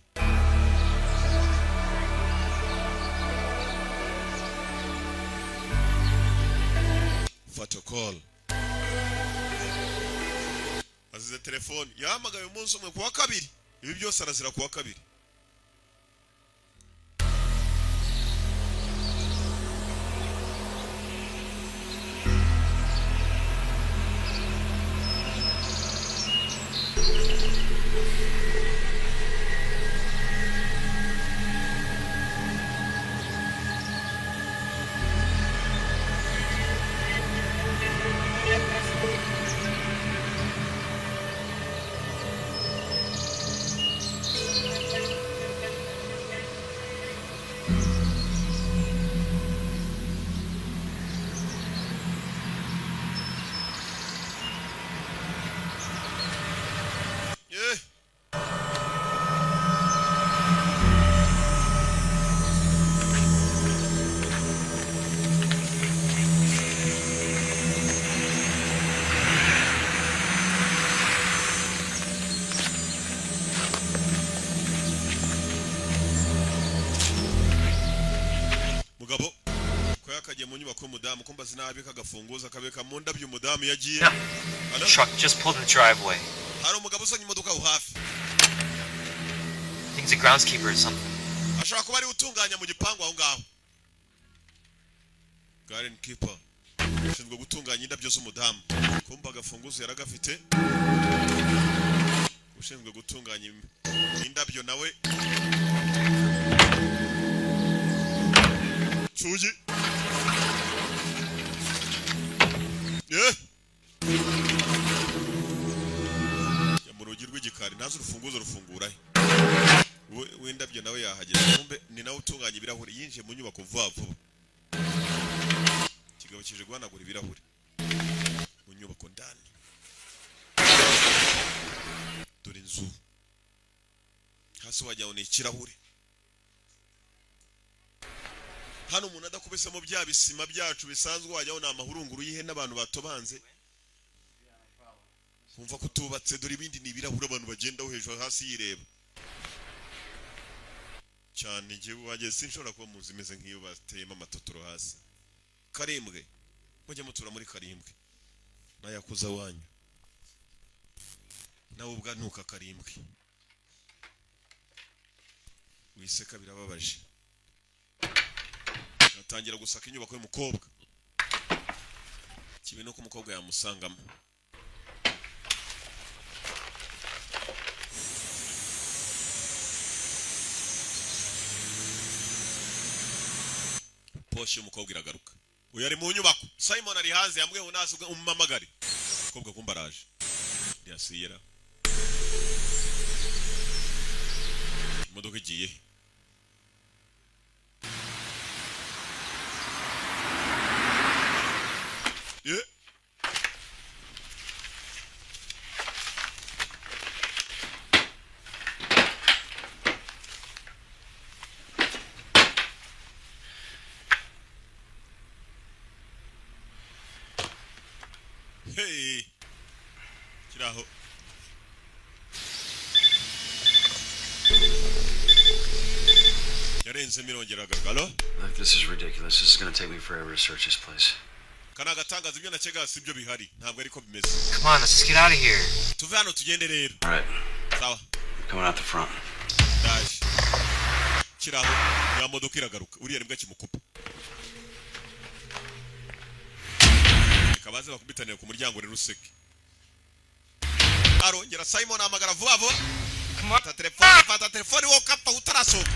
Fata call, azize telefone yahamagaye umunsi umwe kuwa kabiri. Ibi byose arazira kuwa kabiri. Eh. Mugabo ko yakagiye mu nyubako y'umudamu, ko mbazi nabi kagafunguza akabeka mu ndabyo umudamu yagiye. Hello? Truck just pulled in the driveway. Hari umugabo uzanye imodoka aho hafi. Think he's a groundskeeper or something. Ashobora kuba ariwe utunganya mu gipangu aho ngaho, garden keeper, ushinzwe gutunganya indabyo z'umudamu. Kumva agafunguzo yaragafite, ushinzwe gutunganya indabyo nawe cuyi. Eh! Jya mu rugi rw'igikari, ntazi urufunguzo rufungura he. W'indabyo nawe yahageze, kumbe ni nawe utunganya ibirahuri. Yinjiye mu nyubako vuba vuba. Ikigabo kije guhanagura ibirahuri mu nyubako ndani. Dore inzu hasi wagira ngo ni ikirahure. Hano umuntu adakubisemo bya bisima byacu bisanzwe, wajyaho ni amahurunguru y'ihene abantu batobanze, kumva ko tubatse. Dore ibindi ni ibirahuri abantu bagendaho hejuru hasi yireba cyane. Igihe wageze sinshobora kuba mu nzu imeze nk'iyo bateyemo amatotoro hasi. Karembwe, mujye mutura muri karembwe nayakuza wanyu, nawe ubwa ntuka karembwe wiseka, birababaje. Atangira gusaka inyubako y'umukobwa, kibe nuko umukobwa yamusangamo. Porsche y'umukobwa iragaruka. Uyu ari mu nyubako, Simon ari hanze, yambwiye ngo naze umumamagare. Umukobwa kumba araje, ntiyasiyera. Imodoka igiye he? Ye. Hey, kiraho yarenze mirongera agagalo. Look, this is ridiculous. This is gonna take me forever to search this place. Kana agatangaza ibyo nakeka sibyo bihari, ntabwo ariko bimeze. Come on, let's just get out of here. Tuve hano tugende rero. All right. Sawa. I'm coming out the front. Ndaje. Kiraho ya modoka iragaruka, uriya nibwo akimukupa. Reka baze bakubitanire ku muryango rero useke. Arongera Simon ahamagara vuba vuba. Fata telefone, fata telefone wowe ukapfa utarasohoka.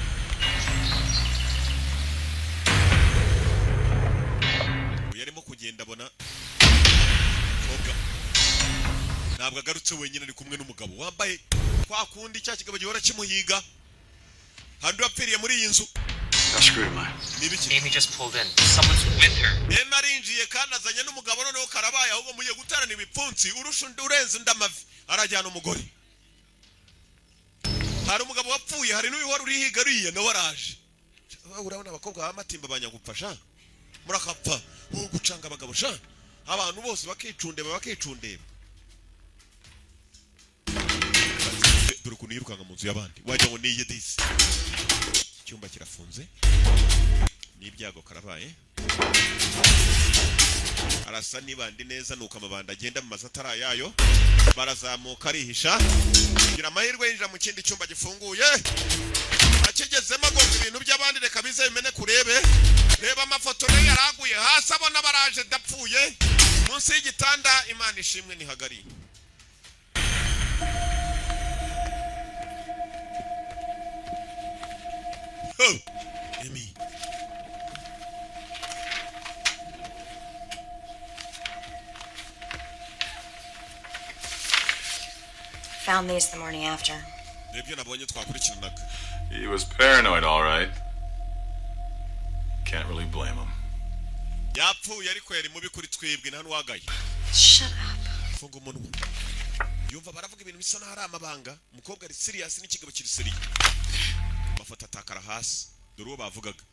Uyu arimo kugenda abona umukobwa ntabwo agarutse wenyine, ari kumwe n'umugabo wambaye kwa kundi cya kigabo gihora kimuhiga. Handi wapfiriye muri iyi nzu. How screwed am I? Ni ibiki? Amy just pulled in. Someone's with her. Ema arinjiye kandi azanye n'umugabo, noneho karabaye ahubwo mugiye guterana ibipfunsi urusha undi urenze undi amavi arajyana umugore. Hari umugabo wapfuye, hari n'uyu wari urihiga ariya nawe araje. Urabona abakobwa b'amatimba banyagupfa sha, murakapfa wowe gucanga abagabo sha, abantu bose bakicundeba bakicundeba. Dore ukuntu yirukanka mu nzu y'abandi wagira ngo niye disi. Icyumba kirafunze n'ibyago karabaye. Arasa n'ibandi neza nuko amabandi agenda mu mazu atari ayayo, barazamuka arihisha, kugira amahirwe yinjira mu kindi cyumba gifunguye. Akigezemo agomba ibintu by'abandi, reka bize bimene kurebe. Reba amafoto nayo yaraguye hasi, abona baraje dapfuye munsi y'igitanda. Imana ishimwe nihagari. Oh, Amy. Found these the morning after. Nibyo nabonye twakurikiranaga. He was paranoid, all right. Can't really blame him. Yapfuye ariko yari mubi kuri twebwe, nta n'uwagaye. Shut up. Funga umunwa. Yumva baravuga ibintu bisa n'aho ari amabanga. Umukobwa ari serious n'ikigabo kiri serious. Amafoto atakara hasi, dore uwo bavugaga.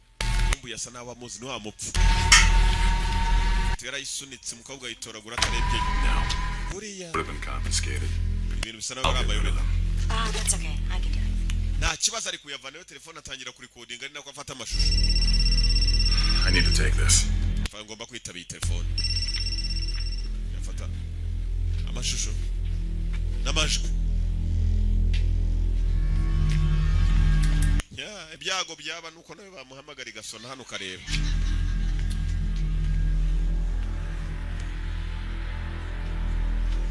Yumbuye asa n'aho amuzi, ni wa mupfu. Yarayisunitse umukobwa ayitoragura atarebye. Buriya Would have been confiscated. ibintu bisa n'aho ari amayobera. Ah, that's okay. I can do it. Nta kibazo, ari kuyavanayo telefone atangira kurikodinga ari nako afata amashusho. I need to take this. Ngomba kwitaba iyi telefone. Yafata amashusho n'amajwi. Ya, ibyago byaba nuko nawe bamuhamagara igasona hano ukareba.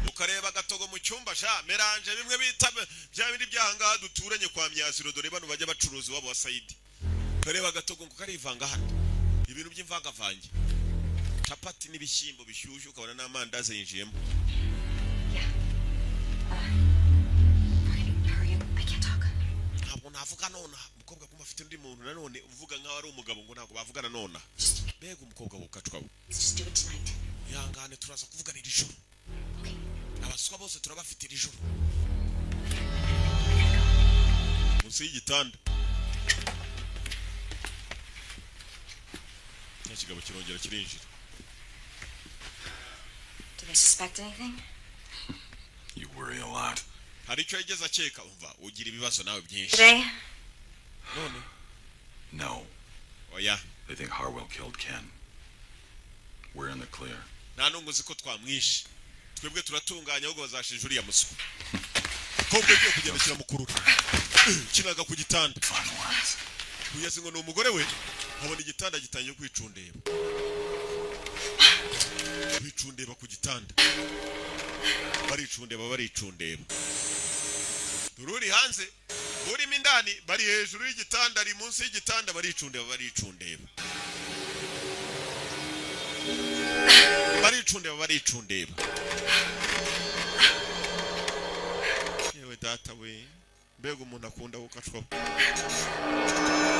Ukareba agatogo mu cyumba sha, mélange bimwe bita bya bindi byahangaha duturanye kwa Myaziro, dore bano bajya bacuruza iwabo wa Saidi. Ukareba agatogo ngo karivanga hano. Ibintu by'imvangavange. Capati n'ibishyimbo bishyushye, ukabona n'amandazi yinjiyemo. Hurry up. I can't talk. Ntabwo navuga nona. Umukobwa kumva afite undi muntu nanone uvuga nkaho ari umugabo, ngo ntabwo bavugana nona. Mbega umukobwa wukacwa we. Let's just do it tonight. Ihangane, turaza kuvugana iri joro. Abaswa bose turabafite iri joro. Munsi y'igitanda cya kigabo kirongera kirinjira. Do they suspect anything? You worry a lot. Hari icyo yigeze akeka? Umva, ugira ibibazo nawe byinshi. Today? None? No. Oya. They think Harwell killed Ken. We're in the clear. Nta nungu uzi ko twamwishe, twebwe turatunganya, ahubwo bazashinja uriya muswa. Kobwa ugiye kugenda kiramukurura kinaga ku gitanda kugeza ngo ni umugore we. Nkabona igitanda gitangiye kwicundeba, kwicundeba ku gitanda, baricundeba, baricundeba. Dore uri hanze, urimo indani, bari hejuru y'igitanda, ari munsi y'igitanda, baricundeba, baricundeba, baricundeba, baricundeba. Yewe data we, mbega umuntu akunda gukacwaho!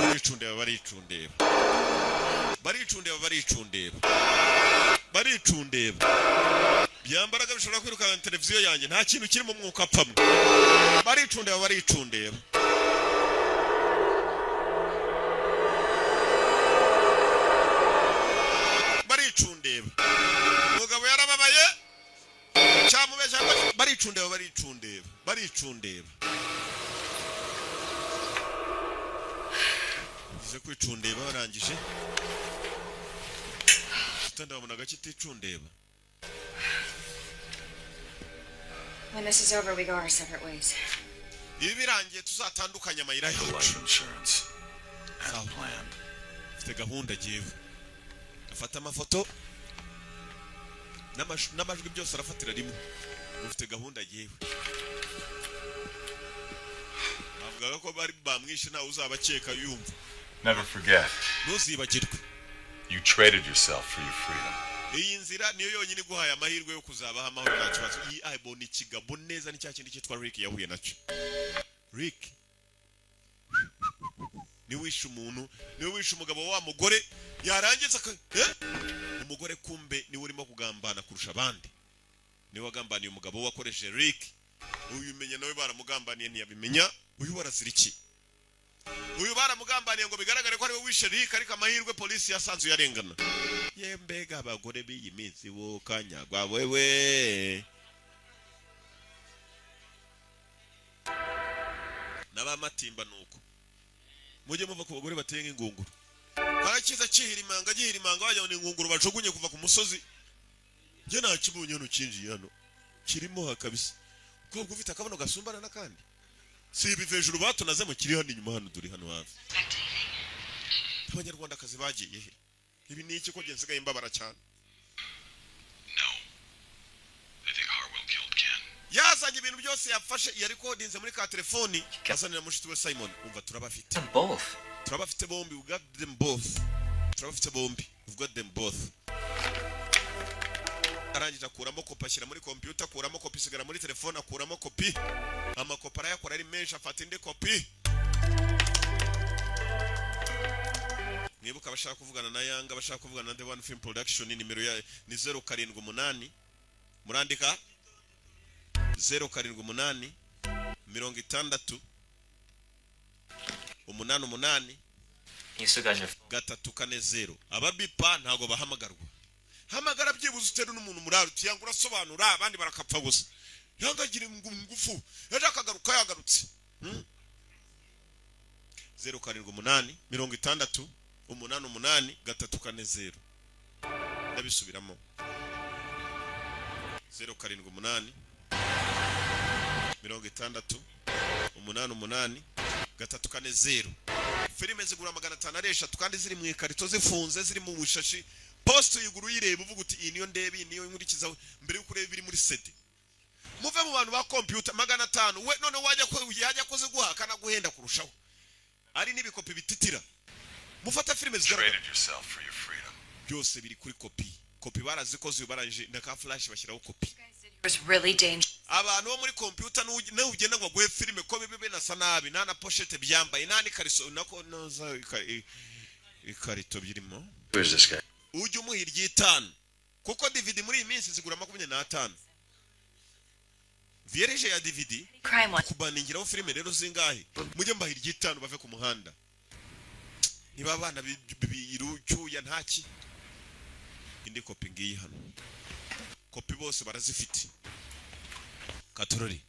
Baricundeba, baricundeba, baricundeba, baricundeba, baricundeba. Byambaraga bishobora kwirukana televiziyo yanjye, nta kintu kirimo umwuka apfamwe. Baricundeba, baricundeba. Baricundeba. Umugabo yarababaye. Baricundeba, baricundeba, baricundeba. Bize kwicundeba barangije. Tutandabona gake iticundeba. When this is over, we go our separate ways. Ibi birangiye tuzatandukanya amayira yacu. Life insurance. As planned. Mfite gahunda jyewe. Afata amafoto n'amajwi byose arafatira rimwe. Ufite gahunda jyewe. Avugaga ko bari bamwishe ntawe uzabakeka yumva. Never forget, Ntuzibagirwe. you traded yourself for your freedom. Iyi nzira niyo yonyine iguhaye amahirwe yo kuzabaho amahoro nta kibazo. Iyi ayibona ikigabo neza ni cya kindi cyitwa Rick yahuye nacyo. Rick niwe wishe umuntu, niwe wishe umugabo wa mugore yarangiza umugore kumbe niwe urimo kugambana kurusha abandi. Niwe wagambaniye umugabo wakoresheje Rick. Uyu umenya nawe baramugambaniye ntiyabimenya. Uyu barazira iki? Uyu baramugambaniye ngo bigaragare ko ari we wishe Rick, ariko amahirwe polisi yasanze yarengana. Ye mbega abagore b'iyi minsi wo kanyagwa wewe. N'abamatimba nuko. Mujye muva ku bagore bateye nk'ingunguru. Karakiza kihirimanga gihirimanga wajya ni ingunguru bajugunye kuva ku musozi. Nge nakibonye hano kinjiye hano. Kirimo hakabisa. Kobwa ufite akabono gasumbana nakandi. Si ibi hejuru batunaze mu kiri hano inyuma hano duri hano hafi. Abanyarwanda kazi bagiye he? Ibi ni iki ko nsigaye mbabara cyane? No. They think Harwell killed Ken. Yazanye ibintu byose yafashe yari kodinze muri ka telefoni azanira mushiti we Simon. Umva turabafite. Both. Turabafite bombi, we got them both. Turabafite bombi, we've got them both. Arangije akuramo kopi ashyira muri computer, akuramo kopi isigara muri telefone, akuramo kopi. Amakopi arayakora ari menshi, afata indi kopi. Mwibuka abashaka kuvugana na Yanga, abashaka kuvugana na The One Film Production, nimero ya ni 078. Murandika 078 60 88 340. Ababipa ntago bahamagarwa. Hamagara byibuze utere n'umuntu muraro tuyanga urasobanura abandi barakapfa gusa. Yanga gira ngufu ejo akagaruka yagarutse. 078 60 88 340. Ndabisubiramo. 078 60 88 340. Filime zigura 503 kandi ziri mu ikarito zifunze ziri mu bushashi. Post uyigura uyireba uvuga uti iyi niyo ndebe, iyi niyo nkurikiza mbere yo kureba ibiri muri CD. Muve mu bantu ba computer 500 we none wajya ko yajya koze guha kana guhenda kurushaho. Ari nibikopi bititira. Mufata filime zigaragara. Traded yourself for your freedom. Byose biri kuri kopi. Kopi barazikoze barangije na ka flash bashyiraho kopi. It was really dangerous. Abantu bo muri computer n'ugenda ngo aguhe filime ko bibe binasa nabi, nta na pochette byambaye, nta n'ikariso nako noza ikarito birimo. Who is this guy? Ujye umuha iry'itanu kuko DVD muri iyi minsi zigura 25. Vierge ya DVD kubaningiraho filime rero zingahe? Mujye mbaha iry'itanu bave ku muhanda. Niba abana birucyuya ntaki. Indi kopi ngiyi hano. Kopi bose barazifite. Katorori.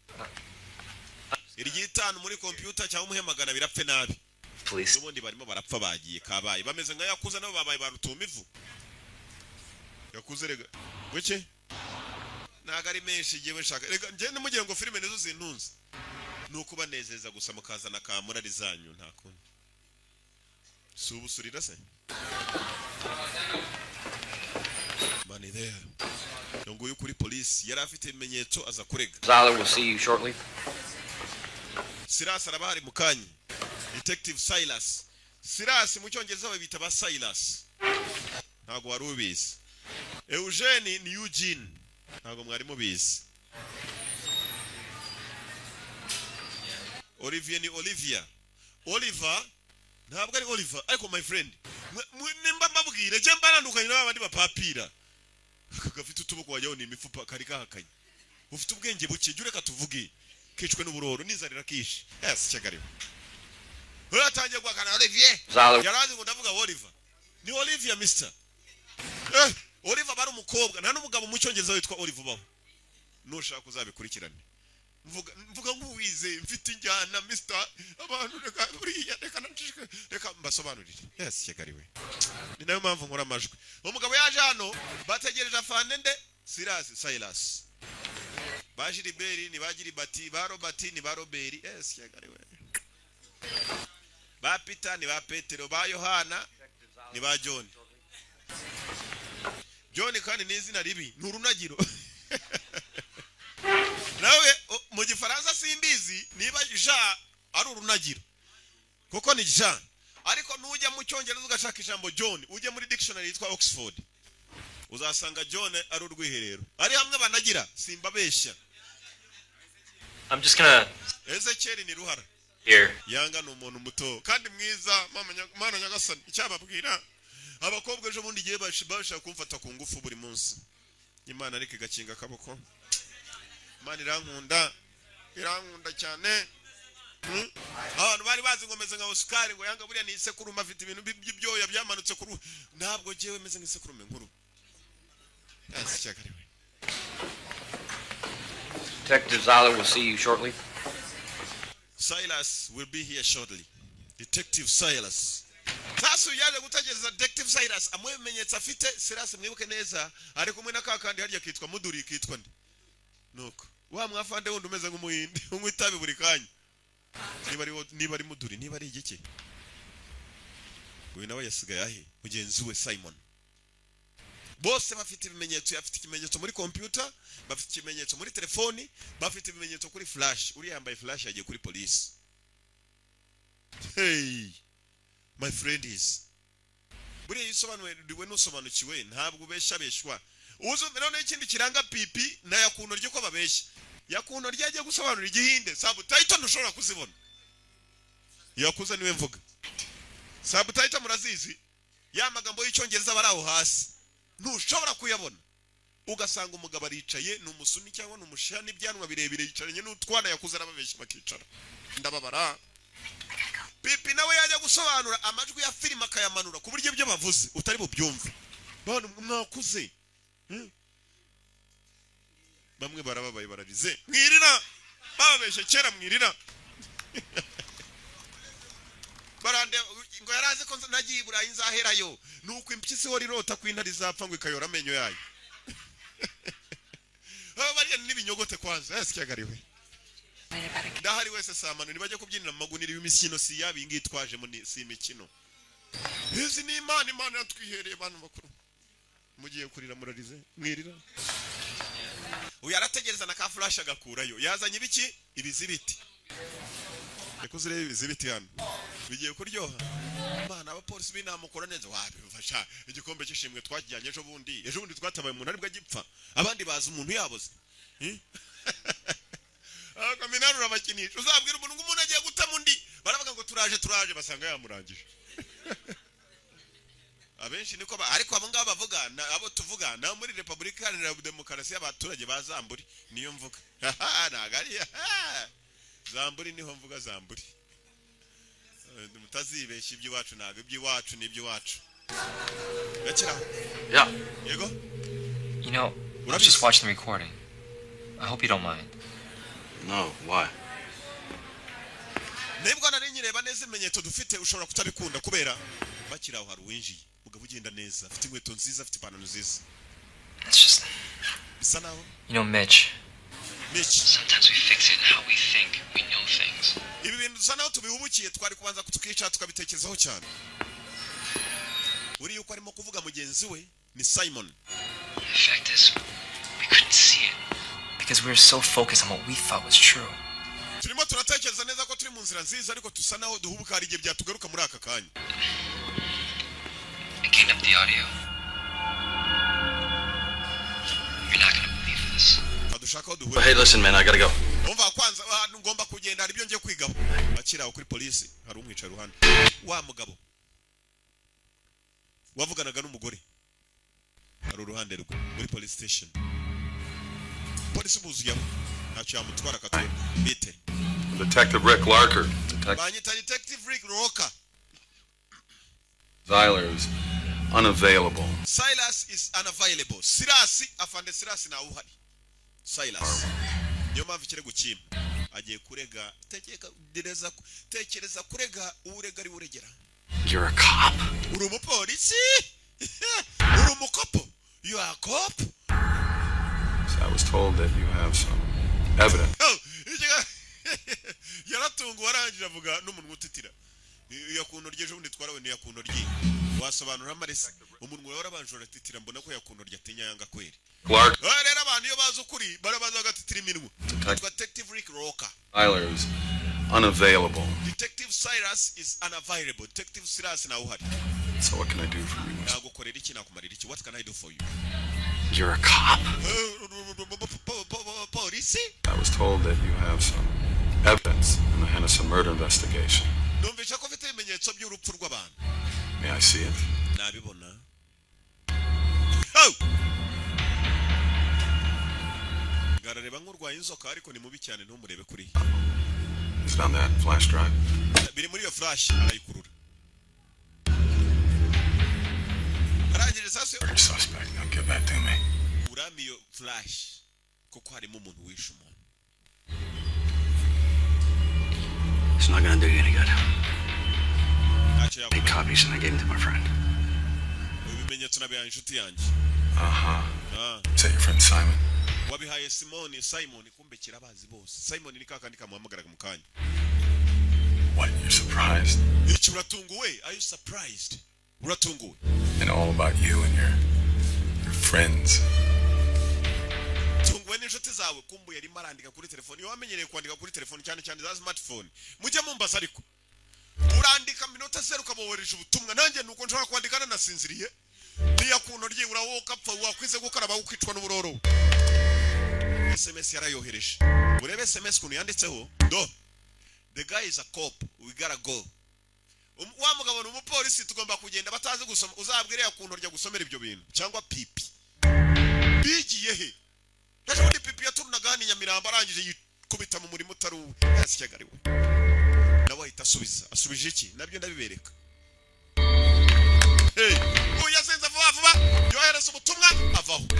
Iry'itanu muri computer cyangwa umuhe 200 birapfe nabi. Police. N'ubundi barimo barapfa bagiye kabaye. Bameze nka yakuza nabo babaye barutumivu. Yakuze rega. Guke? Ntago ari menshi giye nshaka. Rega nge nimugiye ngo filime nizo zintunze. Nuko banezeza gusa mukazana ka murari zanyu nta kundi. Si ubusurira se? Money there. Nguyu kuri police yari afite ibimenyetso aza kurega. Zyler will see you shortly. Silas arabahari mukanya. Detective Silas. Silas mu cyongereza babita ba Silas. Ntago wari ubizi. Eugene ni Eugene. Ntago mwari mubizi. Olivier ni Olivia. Oliver ntabwo ari Oliver ariko my friend. Nimba mbabwire je mbarandukanye n'abandi bapapira. Gafite utuboko wajyaho ni imifupa kari kahakanye. Ufite ubwenge buke jya ureka tuvuge. Kicwe n'uburoro n'inzarira kishe. Yes cyagariwe. Uratangiye guhakana Olivier. Yarazi ngo ndavuga Oliver. Ni Olivia mister. Oliver bari umukobwa nta n'umugabo mu cyongereza witwa Oliver baho. Nushaka uzabikurikirane. Mvuga mvuga nk'uwize, mfite injyana, mister. Abantu, reka buriya, reka nacishike, reka mbasobanurire. Yes, Kigali we, ni nayo mpamvu nkora amajwi. Umugabo yaje hano, bategereje afande nde? Silas, Silas. Ba Gilbert ni ba Gilbert, ba Robert ni ba Robert. Yes, Kigali we. Ba Peter ni ba Petero, ba Yohana ni ba John. John kandi ni izina ribi, ni urunagiro nawe. Mu Gifaransa simbizi niba Jean ari urunagiro, kuko ni Jean. Ariko nujya mu Cyongereza ugashaka ijambo John, ujye muri dictionary yitwa Oxford, uzasanga John ari urwiherero, ari hamwe banagira. Simbabeshya. I'm just gonna Ezekiel ni ruhara. Here. Yanga ni umuntu muto kandi mwiza. Mama mana nyagasani, icyababwira abakobwa ejo bundi igihe bashaka kumfata ku ngufu buri munsi, Imana ariko igakinga akaboko. Imana irankunda, irankunda cyane. Abantu bari bazi ngo meze nka Oscar, ngo Yanga buriya ni isekurume, afite ibintu by'ibyoya byamanutse ku ruhu. Ntabwo njyewe meze nk'isekurume nkuru. Yes, cyakariwe. Detective Zeiler will see you shortly. Silas will be here shortly. Detective Silas. Sasa uyu yaje gutegereza Detective Silas amuhe ibimenyetso afite. Silas, mwibuke neza, ari kumwe na kakandi harya kitwa Muduri, kitwa nde? Nuko wa mwafande wundi umeze nk'umuhinde unywa itabi buri kanya. Niba ari niba ari Muduri, niba ari igiki. Uyu nawe yasigaye ahe? Mugenzi we Simon. Bose bafite ibimenyetso. Afite ikimenyetso muri computer, bafite ikimenyetso muri telefoni, bafite ibimenyetso kuri flash. Uriya yambaye flash yagiye kuri polisi. Hey, my friend is buriya iyo usobanuriwe n'usobanukiwe ntabwo ubeshya beshywa. Uzi noneho ikindi kiranga pipi na yakuntu ryo ko babeshya? Yakuntu ryo agiye gusobanura igihinde, subtitle ntushobora kuzibona. Yakuze niwe mvuga. Subtitle murazizi, ya magambo y'Icyongereza bari aho hasi ntushobora kuyabona. Ugasanga umugabo aricaye, ni umusuni cyangwa ni umushiha n'ibyanwa birebire, yicaranye n'utwana, yakuze arababeshya bakicara. Ndababara. Pipi nawe yajya gusobanura amajwi ya filime akayamanura ku buryo ibyo bavuze utari bubyumve. Bana mwakuze. Bamwe barababaye, bararize, mwirira bababeshye kera, mwirira barande ngo yarazi ko nagiye i Burayi nzaherayo. Nuko impyisi ihora irota ko intare izapfa ngo ikayora amenyo yayo. Aba bariya n'ibinyogote kwanza. Ese cyagariwe ndahari wese samano nibajya kubyinira mu magunira. Y'imikino si yabo iyi ngiyi twajemo, ni si imikino izi, ni Imana. Imana yatwihereye. Abantu bakuru mugiye kurira, murarize, mwirira. Uyu arategereza na ka flash agakurayo. Yazanye ibiki? Ibizibiti. Reka uzirebe ibizibiti hano, bigiye kuryoha. Imana, abapolisi b'inama ukora neza, wabifasha. Igikombe cy'ishimwe twakijyanye ejo bundi. Ejo bundi twatabaye umuntu aribwo agipfa, abandi bazi umuntu yaboze. Akaminani urabakinisha. Uzabwira umuntu ngo umuntu agiye gutama undi, baravuga ngo turaje, turaje, basanga yamurangije. Abenshi niko ariko abo ngabo bavuga abo tuvuga na muri Repubulika Iharanira Demokarasi y'Abaturage ba Zamburi niyo mvuga. Ntabwo ari Zamburi, niho mvuga Zamburi. Mutazibeshya, iby'iwacu ntabwo iby'iwacu ni iby'iwacu. Gakiraho. Yeah. Yego. I was just watching the recording. I hope you don't mind. No, why? Nibwo nari nkireba neza ibimenyetso dufite. Ushobora kutabikunda kubera bakiri aho hari uwinjiye, umugabo ugenda neza, afite inkweto nziza, afite ipantaro nziza. It's just, Bisa naho Mitch. Mitch. Sometimes we fixate on how we think we know things. Ibi bintu dusa naho tubihubukiye, twari kubanza tukicara tukabitekerezaho cyane. Buriya uko arimo kuvuga mugenzi we ni Simon. The fact is, we couldn't see it because we were so focused on what we thought was true. Turimo turatekereza neza ko turi mu nzira nziza, ariko dusa naho duhubuka, hari igihe byatugaruka muri aka kanya. I cleaned up the audio. You're not gonna believe this. Dushaka aho But duhurira. hey, listen, man, I gotta go. Umva, kwanza ahantu ngomba kugenda, hari ibyo ngiye kwigaho. Akiri aho kuri polisi hari umwicaye iruhande, wa mugabo wavuganaga n'umugore hari uruhande rwe muri police station. Polisi buzuye aho, ntacyo yamutwara akatubona bite. Detective Rick Larker. Detective Banyita Detective Rick Rocker. Zeiler is unavailable. Silas is unavailable. Silas, afande Silas ntawe uhari. Silas. Niyo mpamvu ikirego kimwe agiye kurega. Tekereza kurega urega ari uregera. You're a cop. Uri umupolisi, uri umukopo. You are a cop. So I was told that you have some evidence. Yaratunguwe, arangije avuga n'umunwa utitira. Yakuntu ryejo bundi twarawe ni yakuntu ryi wasobanura amarese umunwa warabanje uratitira, mbona ko yakuntu rya atinya yanga kweri. Clark. Rero abantu iyo bazi ukuri barabaza bagatitira iminwa. Detective Rick Rocker. Tyler is unavailable. Detective Cyrus is unavailable. Detective Cyrus nawe uhari. So what can I do for you? Nagukorera iki, nakumarira iki? What can I do for you? You're a cop. Polisi. I was told that you have some evidence in the Hennessy murder investigation. Numvisha ko ufite ibimenyetso by'urupfu rw'abantu. May I see it? Nabibona. Garareba nk'urwaye inzoka, ariko ni mubi cyane, ntumurebe kuri. Is it on that flash drive? Biri muri iyo flash, arayikurura. Arangije sasa. Suspect, now give that to me. Urami iyo flash kuko harimo umuntu wishe umuntu. It's not gonna do you any good. Made copies and I gave them to my friend. Ibimenyetso nabihaye inshuti yanjye. Uh-huh. Is that your friend Simon? Wabihaye Simon. Simon kumbe kirabazi bose. Simon ni kakandi kamuhamagaraga mu kanya. What, you're surprised? Iki uratunguwe? Are you surprised? Uratunguwe? And all about you and your friends. Tunguwe n'inshuti zawe. Kumbuye arimo arandika kuri telefone. Iyo wamenyereye kwandika kuri telefone, cyane cyane za smartphone, mujye mumbaza, ariko urandika minota zeru ukabohereje ubutumwa. Nanjye nuko nshobora kwandika nanasinziriye. Niyakuntu ryibura wowe ukapfa wakwize gukaraba ukicwa n'uburoro. SMS yarayohereje. Urebe SMS kuntu yanditseho. Do the guy is a cop, we gotta go. Wa mugabo ni umupolisi, tugomba kugenda. Batazi gusoma uzabwire yakuntu rya gusomera ibyo bintu cyangwa pipi bigiye he. Ejo bundi pipi yaturunaga hano i Nyamirambo, arangije yikubita mu murimo utari uwe, yasicyagariwe. Nawe ahita asubiza. Asubije iki? Nabyo ndabibereka. Hey, uyu yasenze vuba vuba yohereza ubutumwa avaho. Do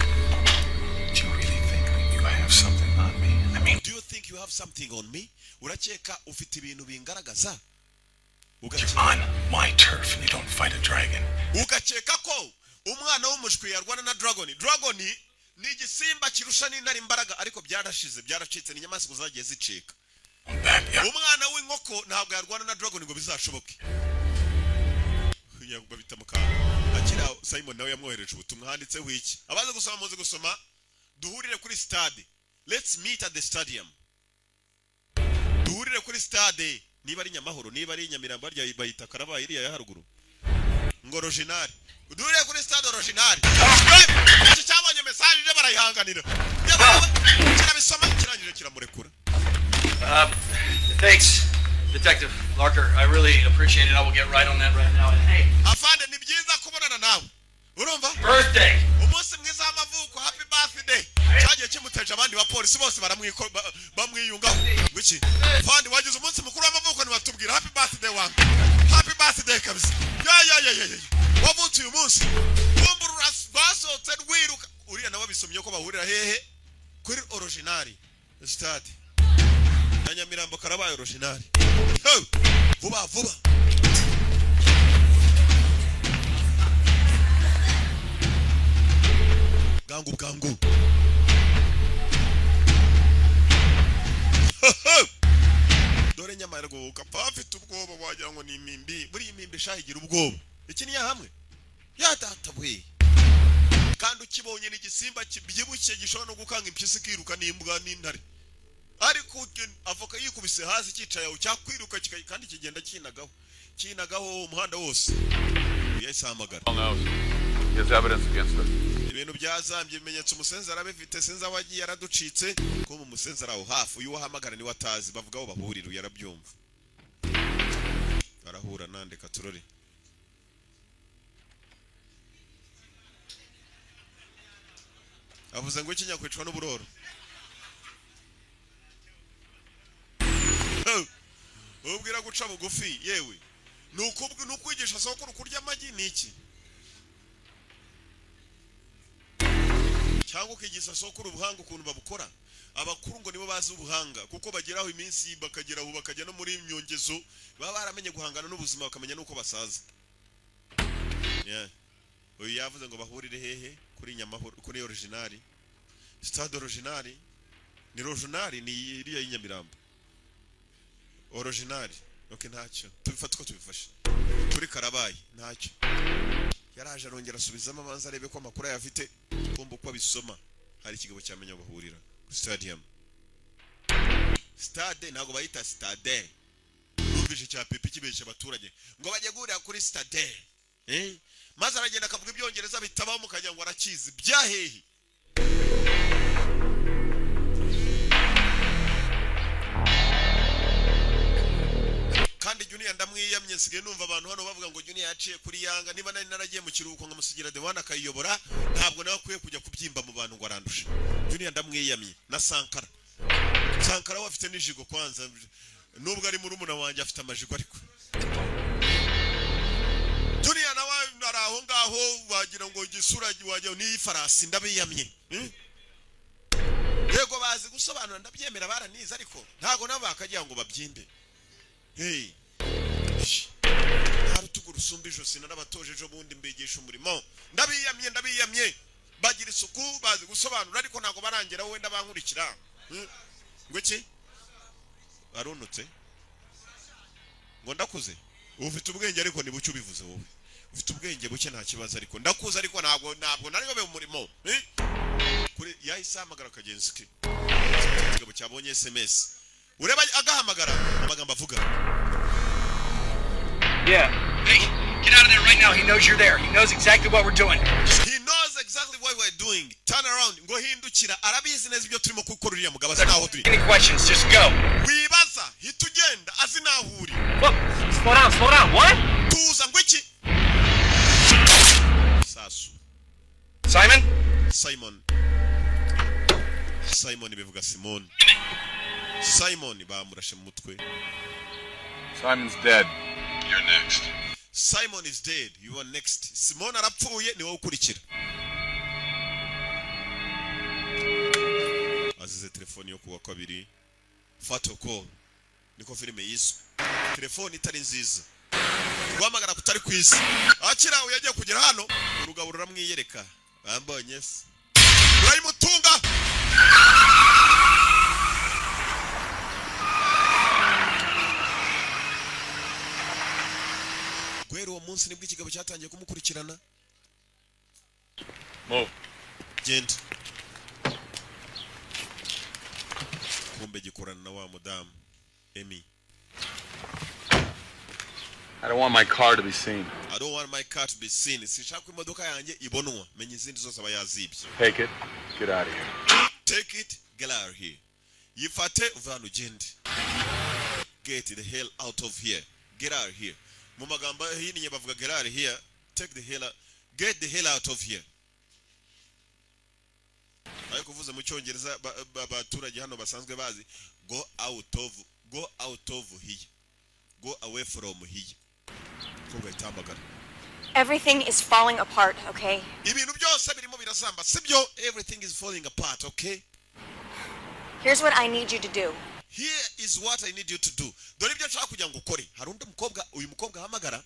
you really think that you have something on me? I mean, do you think you have something on me? Urakeka ufite ibintu bingaragaza? You're on my turf and you don't fight a dragon. Ugakeka ko umwana w'umushwi yarwana na dragon. Dragon ni igisimba kirusha n'intare imbaraga, ariko byarashize, byaracitse, ni inyamaswa zagiye zicika. Umwana w'inkoko ntabwo yarwana na dragon ngo bizashoboke. Babita mukanga akira. Simon nawe yamwohereje ubutumwa, handitseho iki? Abaze gusoma muzi gusoma. Duhurire kuri stade. Let's meet at the stadium. Duhurire kuri stade. Niba ari Nyamahoro, niba ari Nyamirambo, harya bayita Karabaye iriya ya haruguru ngo original. Duhurire kuri stade original. Iki cyabonye message je barayihanganira, kirabisoma kirangije kiramurekura. Thanks, Detective Larker. I really appreciate it. I will get right on that right now. And hey, afande, ni byiza kubonana nawe, urumva? Birthday. Umunsi mwiza w'amavuko, happy birthday. Cyagiye kimuteje abandi bapolisi bose baramwiko bamwiyungaho. Wiki afande, wagize umunsi mukuru w'amavuko ntiwatubwira. Happy birthday wangu, happy birthday kabisa. Ya ya ya ya ya, wavutse uyu munsi. Bumbura basohotse rwiruka. Uriya nawe bisomye ko bahurira hehe? Kuri original stade na Nyamirambo Karabaye original. Vuba vuba. Bwangu bwangu. Dore nyamara ukapfa afite ubwoba wagira ngo ni imimbi. Buri imimbi shahigira ubwoba. Iki ni hamwe ya data we. Kandi ukibonye ni igisimba kibyibushye gishobora no gukanga impyisi ikiruka n'imbwa n'intare. Ariko avoka yikubise hasi cyicaye aho cyakwiruka kandi kigenda kinagaho kinagaho umuhanda wose. Yahise ahamagara. Ibintu byazambye, ibimenyetso umusenzi arabifite, sinzi aho agiye yaraducitse. Ko mu musenzi araho hafi, uyu wahamagara niwe atazi, bavuga aho bahurira, uyu arabyumva. Arahura nandeka turore. Avuze ngo iki nyakwicwa n'uburoro. Ubwira guca bugufi yewe. Nukubwi nukwigisha sokuru kurya amagi niki? Cyangwa ukigisha sokuru ubuhanga ukuntu babukora. Abakuru ngo nibo bazi ubuhanga kuko bageraho iminsi bakagera aho bakajya no muri imyongezo, baba baramenye guhangana n'ubuzima, bakamenya nuko basaza. Yeah. Uyu yavuze ngo bahurire hehe? Kuri Nyamahoro, kuri original, stade original. Ni original, ni iriya y'Inyamirambo original. Okay, ntacyo tubifata uko tubifashe kuri karabaye, ntacyo. Yaraje arongera asubizamo abanza arebe ko amakuru ayafite, kumva uko abisoma. Hari ikigabo cyamenya aho bahurira ku stadium. Stade ntabwo bayita stade, numvise cya pipi kibesha abaturage ngo bajye guhurira kuri stade, eh? Maze aragenda akavuga ibyongereza bitabaho mukagira ngo arakizi byahehe. Kandi Junior ndamwiyamye, nsigaye numva abantu hano bavuga ngo Junior yaciye kuri Yanga. Niba nari naragiye mu kiruhuko nkamusigira Dewana akayiyobora, ntabwo nawe akwiye kujya kubyimba mu bantu ngo arandushe. Junior ndamwiyamye na Sankara. Sankara we afite n'ijigo kwanza, nubwo ari murumuna wanjye afite amajigo, ariko Junior nawe ari aho ngaho wagira ngo igisura wagira ni ifarasi. Ndabiyamye. Yego bazi gusobanura, ndabyemera, baranize, ariko ntabwo nabo bakagira ngo babyimbe. Hey, nta rutugu rusumba ijosi, narabatoje ejo bundi mbigisha umurimo. Ndabiyamye, ndabiyamye. Bagira isuku, bazi gusobanura, ariko ntabwo barangera wenda bankurikira. Ngo iki arunutse ngo ndakuze? Ufite ubwenge ariko ni buke ubivuze wowe. Ufite ubwenge buke, nta kibazo, ariko ndakuze, ariko ntabwo nariyobewe umurimo. Kuri yahise ahamagara akagenzi ke. Ikigabo cyabonye SMS, ureba agahamagara amagambo avuga. Yeah. Hey, get out of there right now. He knows you're there. He knows exactly what we're doing. He knows exactly what we're doing. Turn around. Ngo hindukira, arabizi neza ibyo turimo gukora uriya mugabo, azi naho turi. Any questions, just go. Wibaza, hita ugenda, azi naho uri. Whoa, slow down, slow down. What? Tuza, ngo iki? Sasu. Simon? Simon. Simon bivuga Simon. Simon bamurashe mu mutwe. Simon's dead. You're next. Simon is dead. You are next. Simon arapfuye, ni wowe ukurikira. Azize telefoni yo kuwa kabiri. Fatal call. Niko filime yiswe. Telefoni itari nziza. Guhamagara kutari kwiza. Akira yagiye kugera hano, urugabo ruramwiyereka. Bambonye se. Urayimutunga. Guhera uwo munsi nibwo ikigabo cyatangiye kumukurikirana. Move. Genda. Kumbe gikorana na wa mudamu Emi. I don't want my car to be seen. I don't want my car to be seen. Sinshaka ko imodoka yanjye ibonwa. Menya izindi zose aba yazibye. Take it. Get out of here. Take it, get out of here. Yifate uve hano ugende. Get the hell out of here. Get out of here. Mu magambo ahinnye bavuga get out of here. Take the hell out. Get the hell out of here. Ariko uvuze mu cyongereza abaturage hano basanzwe bazi go out of, go out of here. Go away from here. Umukobwa ahita ahamagara. Everything is falling apart, okay? Ibintu byose birimo birasamba, sibyo? Everything is falling apart, okay? Here's what I need you to do. Here is what I need you to do. Dore ibyo nshaka kugira ngo ukore. Hari undi mukobwa uyu mukobwa ahamagara,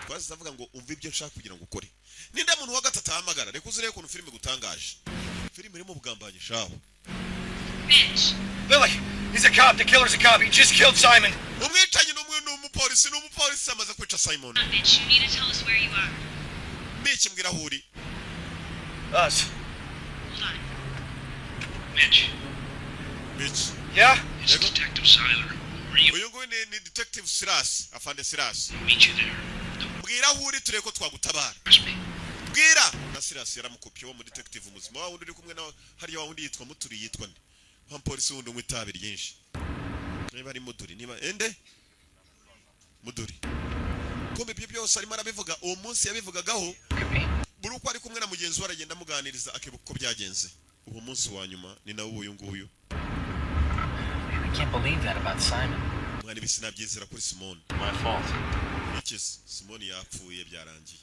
twazize avuga ngo umva ibyo nshaka kugira ngo ukore. Ninde muntu wa gatatu ahamagara? Reka uzirebe ukuntu filime gutangaje. Filime irimo ubugambanyi shaho. Mitch. Lily, he's a cop. The killer's a cop. He just killed Simon. Umwicanyi ni umwe, ni umupolisi, ni umupolisi amaze kwica Simon. Mitch, you need to tell us where you are. Mitch, mbwira aho uri. Us. Hold on. Mitch. Mitch. Yeah? It's Detective Siler. Where are you? Uyu nguyu ni Detective Silas, afande Silas. Meet you there. Mbwira aho uri turebe ko twagutabara. Trust me. Mbwira. Na Silas yaramukopye, wa mu detective muzima. Wa wundi uri kumwe na hariya, wa wundi yitwa Muturi, yitwa nde? Wa mupolisi wundi unywa itabi ryinshi. Niba ari Muduri, niba ende? Muduri. Kumbe ibyo byose arimo arabivuga, uwo munsi yabivugagaho. Buri uko ari kumwe na mugenzi we aragenda amuganiriza akibuka uko byagenze. Uwo munsi wa nyuma ni nawe uyu nguyu. I can't believe that about Simon. Mwana, ibi sinabyizera kuri Simon. My fault. Iki Simon yapfuye byarangiye.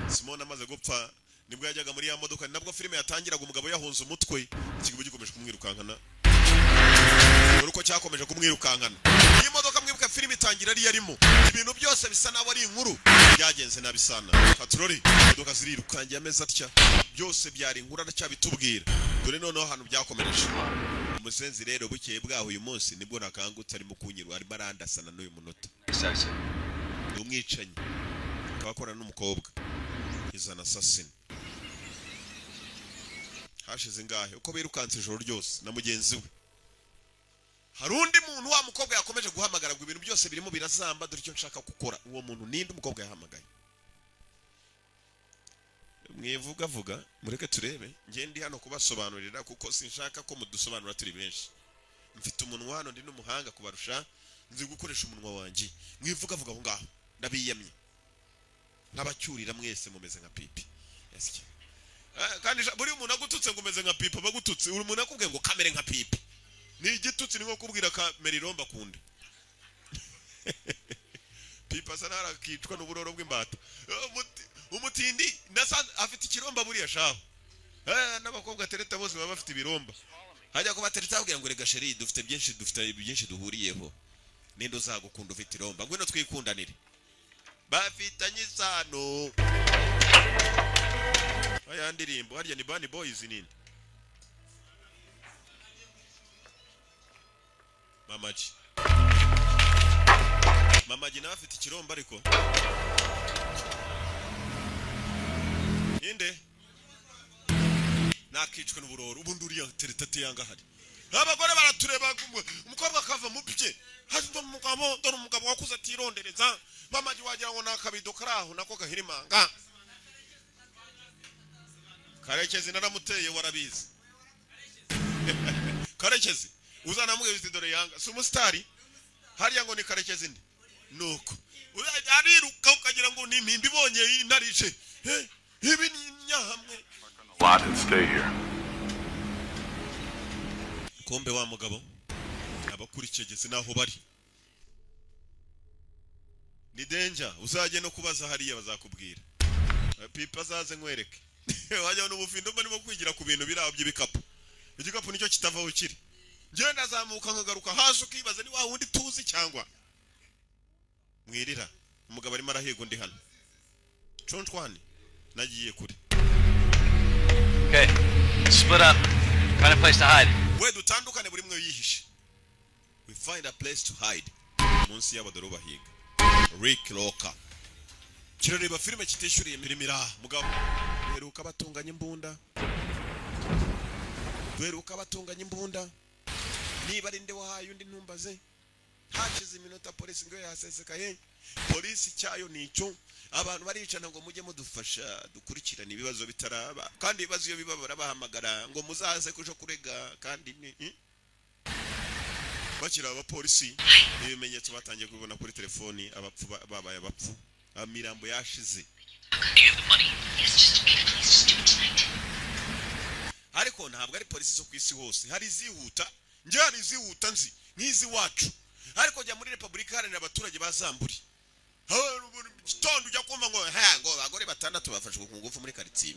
Simon amaze gupfa Nibwo yajyaga muri ya modoka, ni nabwo filime yatangiraga umugabo yahunze umutwe, ikigo gikomeje kumwirukankana. Dore uko cyakomeje kumwirukankana. Iyi modoka, mwibuka filime itangira ari yarimo ibintu byose bisa naho ari inkuru, byagenze nabi sana. Katurori, imodoka zirirukangiye ameze atya, byose byari inkuru, aracyabitubwira. Dore noneho ahantu byakomereje umusenzi rero. Bukeye bwaho, uyu munsi nibwo nakangutse, arimo kunyirwa, arimo arandasana n'uyu munota. Ni umwicanyi, akaba akorana n'umukobwa, is an assassin. Hashize ingahe uko birukanse ijoro ryose na mugenzi we. Hari undi muntu wa mukobwa yakomeje guhamagara ngo ibintu byose birimo birazamba, dore icyo nshaka gukora. Uwo muntu ninde umukobwa yahamagaye? Mwivugavuga, mureke turebe. Njye ndi hano kubasobanurira kuko sinshaka ko mudusobanura turi benshi. Mfite umunwa hano, ndi n'umuhanga kubarusha, nzi gukoresha umunwa wanjye. Mwivugavuga aho ngaho, ndabiyamye nkabacyurira mwese mumeze nka pipi. Ese kandi buri umuntu agututse ngo umeze nka pipi, abagututse. Uri umuntu akubwiye ngo kamere nka pipi, ni igitutsi, ni nko kubwira kamera iromba kunda. Pipi asa n'aho akicwa n'uburoro bw'imbata. Umutindi afite ikiromba buriya shaho. N'abakobwa atereta bose baba bafite ibiromba. Hajya ko batereta babwira ngo rega chéri, dufite byinshi duhuriyeho, ninde uzagukunda ufite iromba? Ngwino twikundanire. Bafitanye isano. Aya ndirimbo harya ni Bani Boys, ninde? Mamaji, Mamaji nawe afite ikiromba, ariko ninde nakicwe n'uburoro? Ubundi uriya tereta yanga hari abagore baratureba, umukobwa akava mu bye, hasi umugabo, dore umugabo wakuze atirondereza. Mamaji wagira ngo ni akabido kari aho nako gahirimanga. Karekezi naramuteye, warabizi. Karekezi uzanamubwira uti dore Yanga si umusitari hariya, ngo ni Karekezi ndi nuko ariruka ukagira ngo ni impimbi ibonye inarice. Ibi ni inyahamwe. Lot and stay here. Kumbe wa mugabo abakurikiye geze naho bari ni danger. Uzajye no kubaza hariya bazakubwira. Pipa azaze nkwereke, wajya n'ubufindo barimo kwigira ku bintu biri aho by'ibikapu. Igikapu nicyo kitavaho kiri, ngenda azamuka nkagaruka hasi, ukibaza ni wa wundi tuzi cyangwa mwirira. Umugabo arimo arahiga undi hano conshwani, nagiye kure. Okay, split up. Find a place to hide. We dutandukane, buri mwe yihishe. We find a place to hide. Munsi y'abadoro bahiga Rick Locker. Kirareba filime kitishyuriye imirimo iraha. Mugabo duheruka batunganya imbunda, duheruka batunganya imbunda. Niba ari nde wahaye undi ntumbaze. Hashize iminota polisi ngo yasesekaye. Polisi cyayo ni icyo, abantu baricana ngo mujye mudufasha dukurikirane ibibazo bitaraba, kandi ibibazo iyo biba barabahamagara ngo muzaze kujo kurega. Kandi ni Bakiri abapolisi, ibimenyetso batangiye kubibona kuri telefoni, abapfu babaye abapfu, imirambo yashize. Do you have the money? Yes, just please just do it tonight. Ariko ntabwo ari polisi zo ku isi hose. Hari izihuta, njye hari izihuta nzi nk'izi wacu, ariko jya muri Repubulika Iharanira Abaturage ba Zamburi, buri gitondo ujya kumva ngo ha ngo abagore batandatu bafashwe ku ngufu muri karitsiye,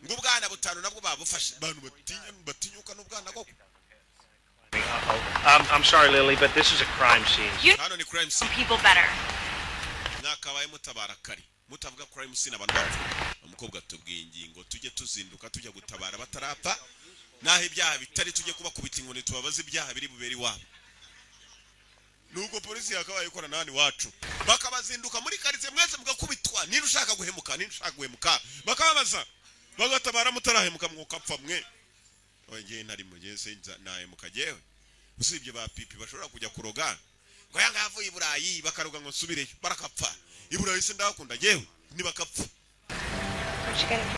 ngo ubwana butanu nabwo babufashe. Abantu batinya, batinyuka n'ubwana koko. I'm sorry, Lily, but this is a crime scene. You Hano ni crime scene. people better. Mwakabaye mutabara kare, mutavuga crime scene abantu bapfa. Umukobwa tubwiye ingingo, tujye tuzinduka tujya gutabara batarapfa, naho ibyaha bitari tujye kubakubita inkoni, tubabaze ibyaha biri bubere iwabo. Nuko polisi yakabaye ikorana hano iwacu, bakabazinduka muri karitsiye mwese mugakubitwa. Niba ushaka guhemuka, niba ushaka guhemuka, bakababaza, bagatabara mutarahemuka, mwukapfa mwe. Oya, njyewe ntarimo, njyewe se nahemuka jyewe? Usibye ba pipi bashobora kujya kuroga ngo yanga yavuye i Burayi, bakaroga ngo nsubireyo, barakapfa. I Burayi se ndahakunda jyewe? Ntibakapfa. Where'd you get it?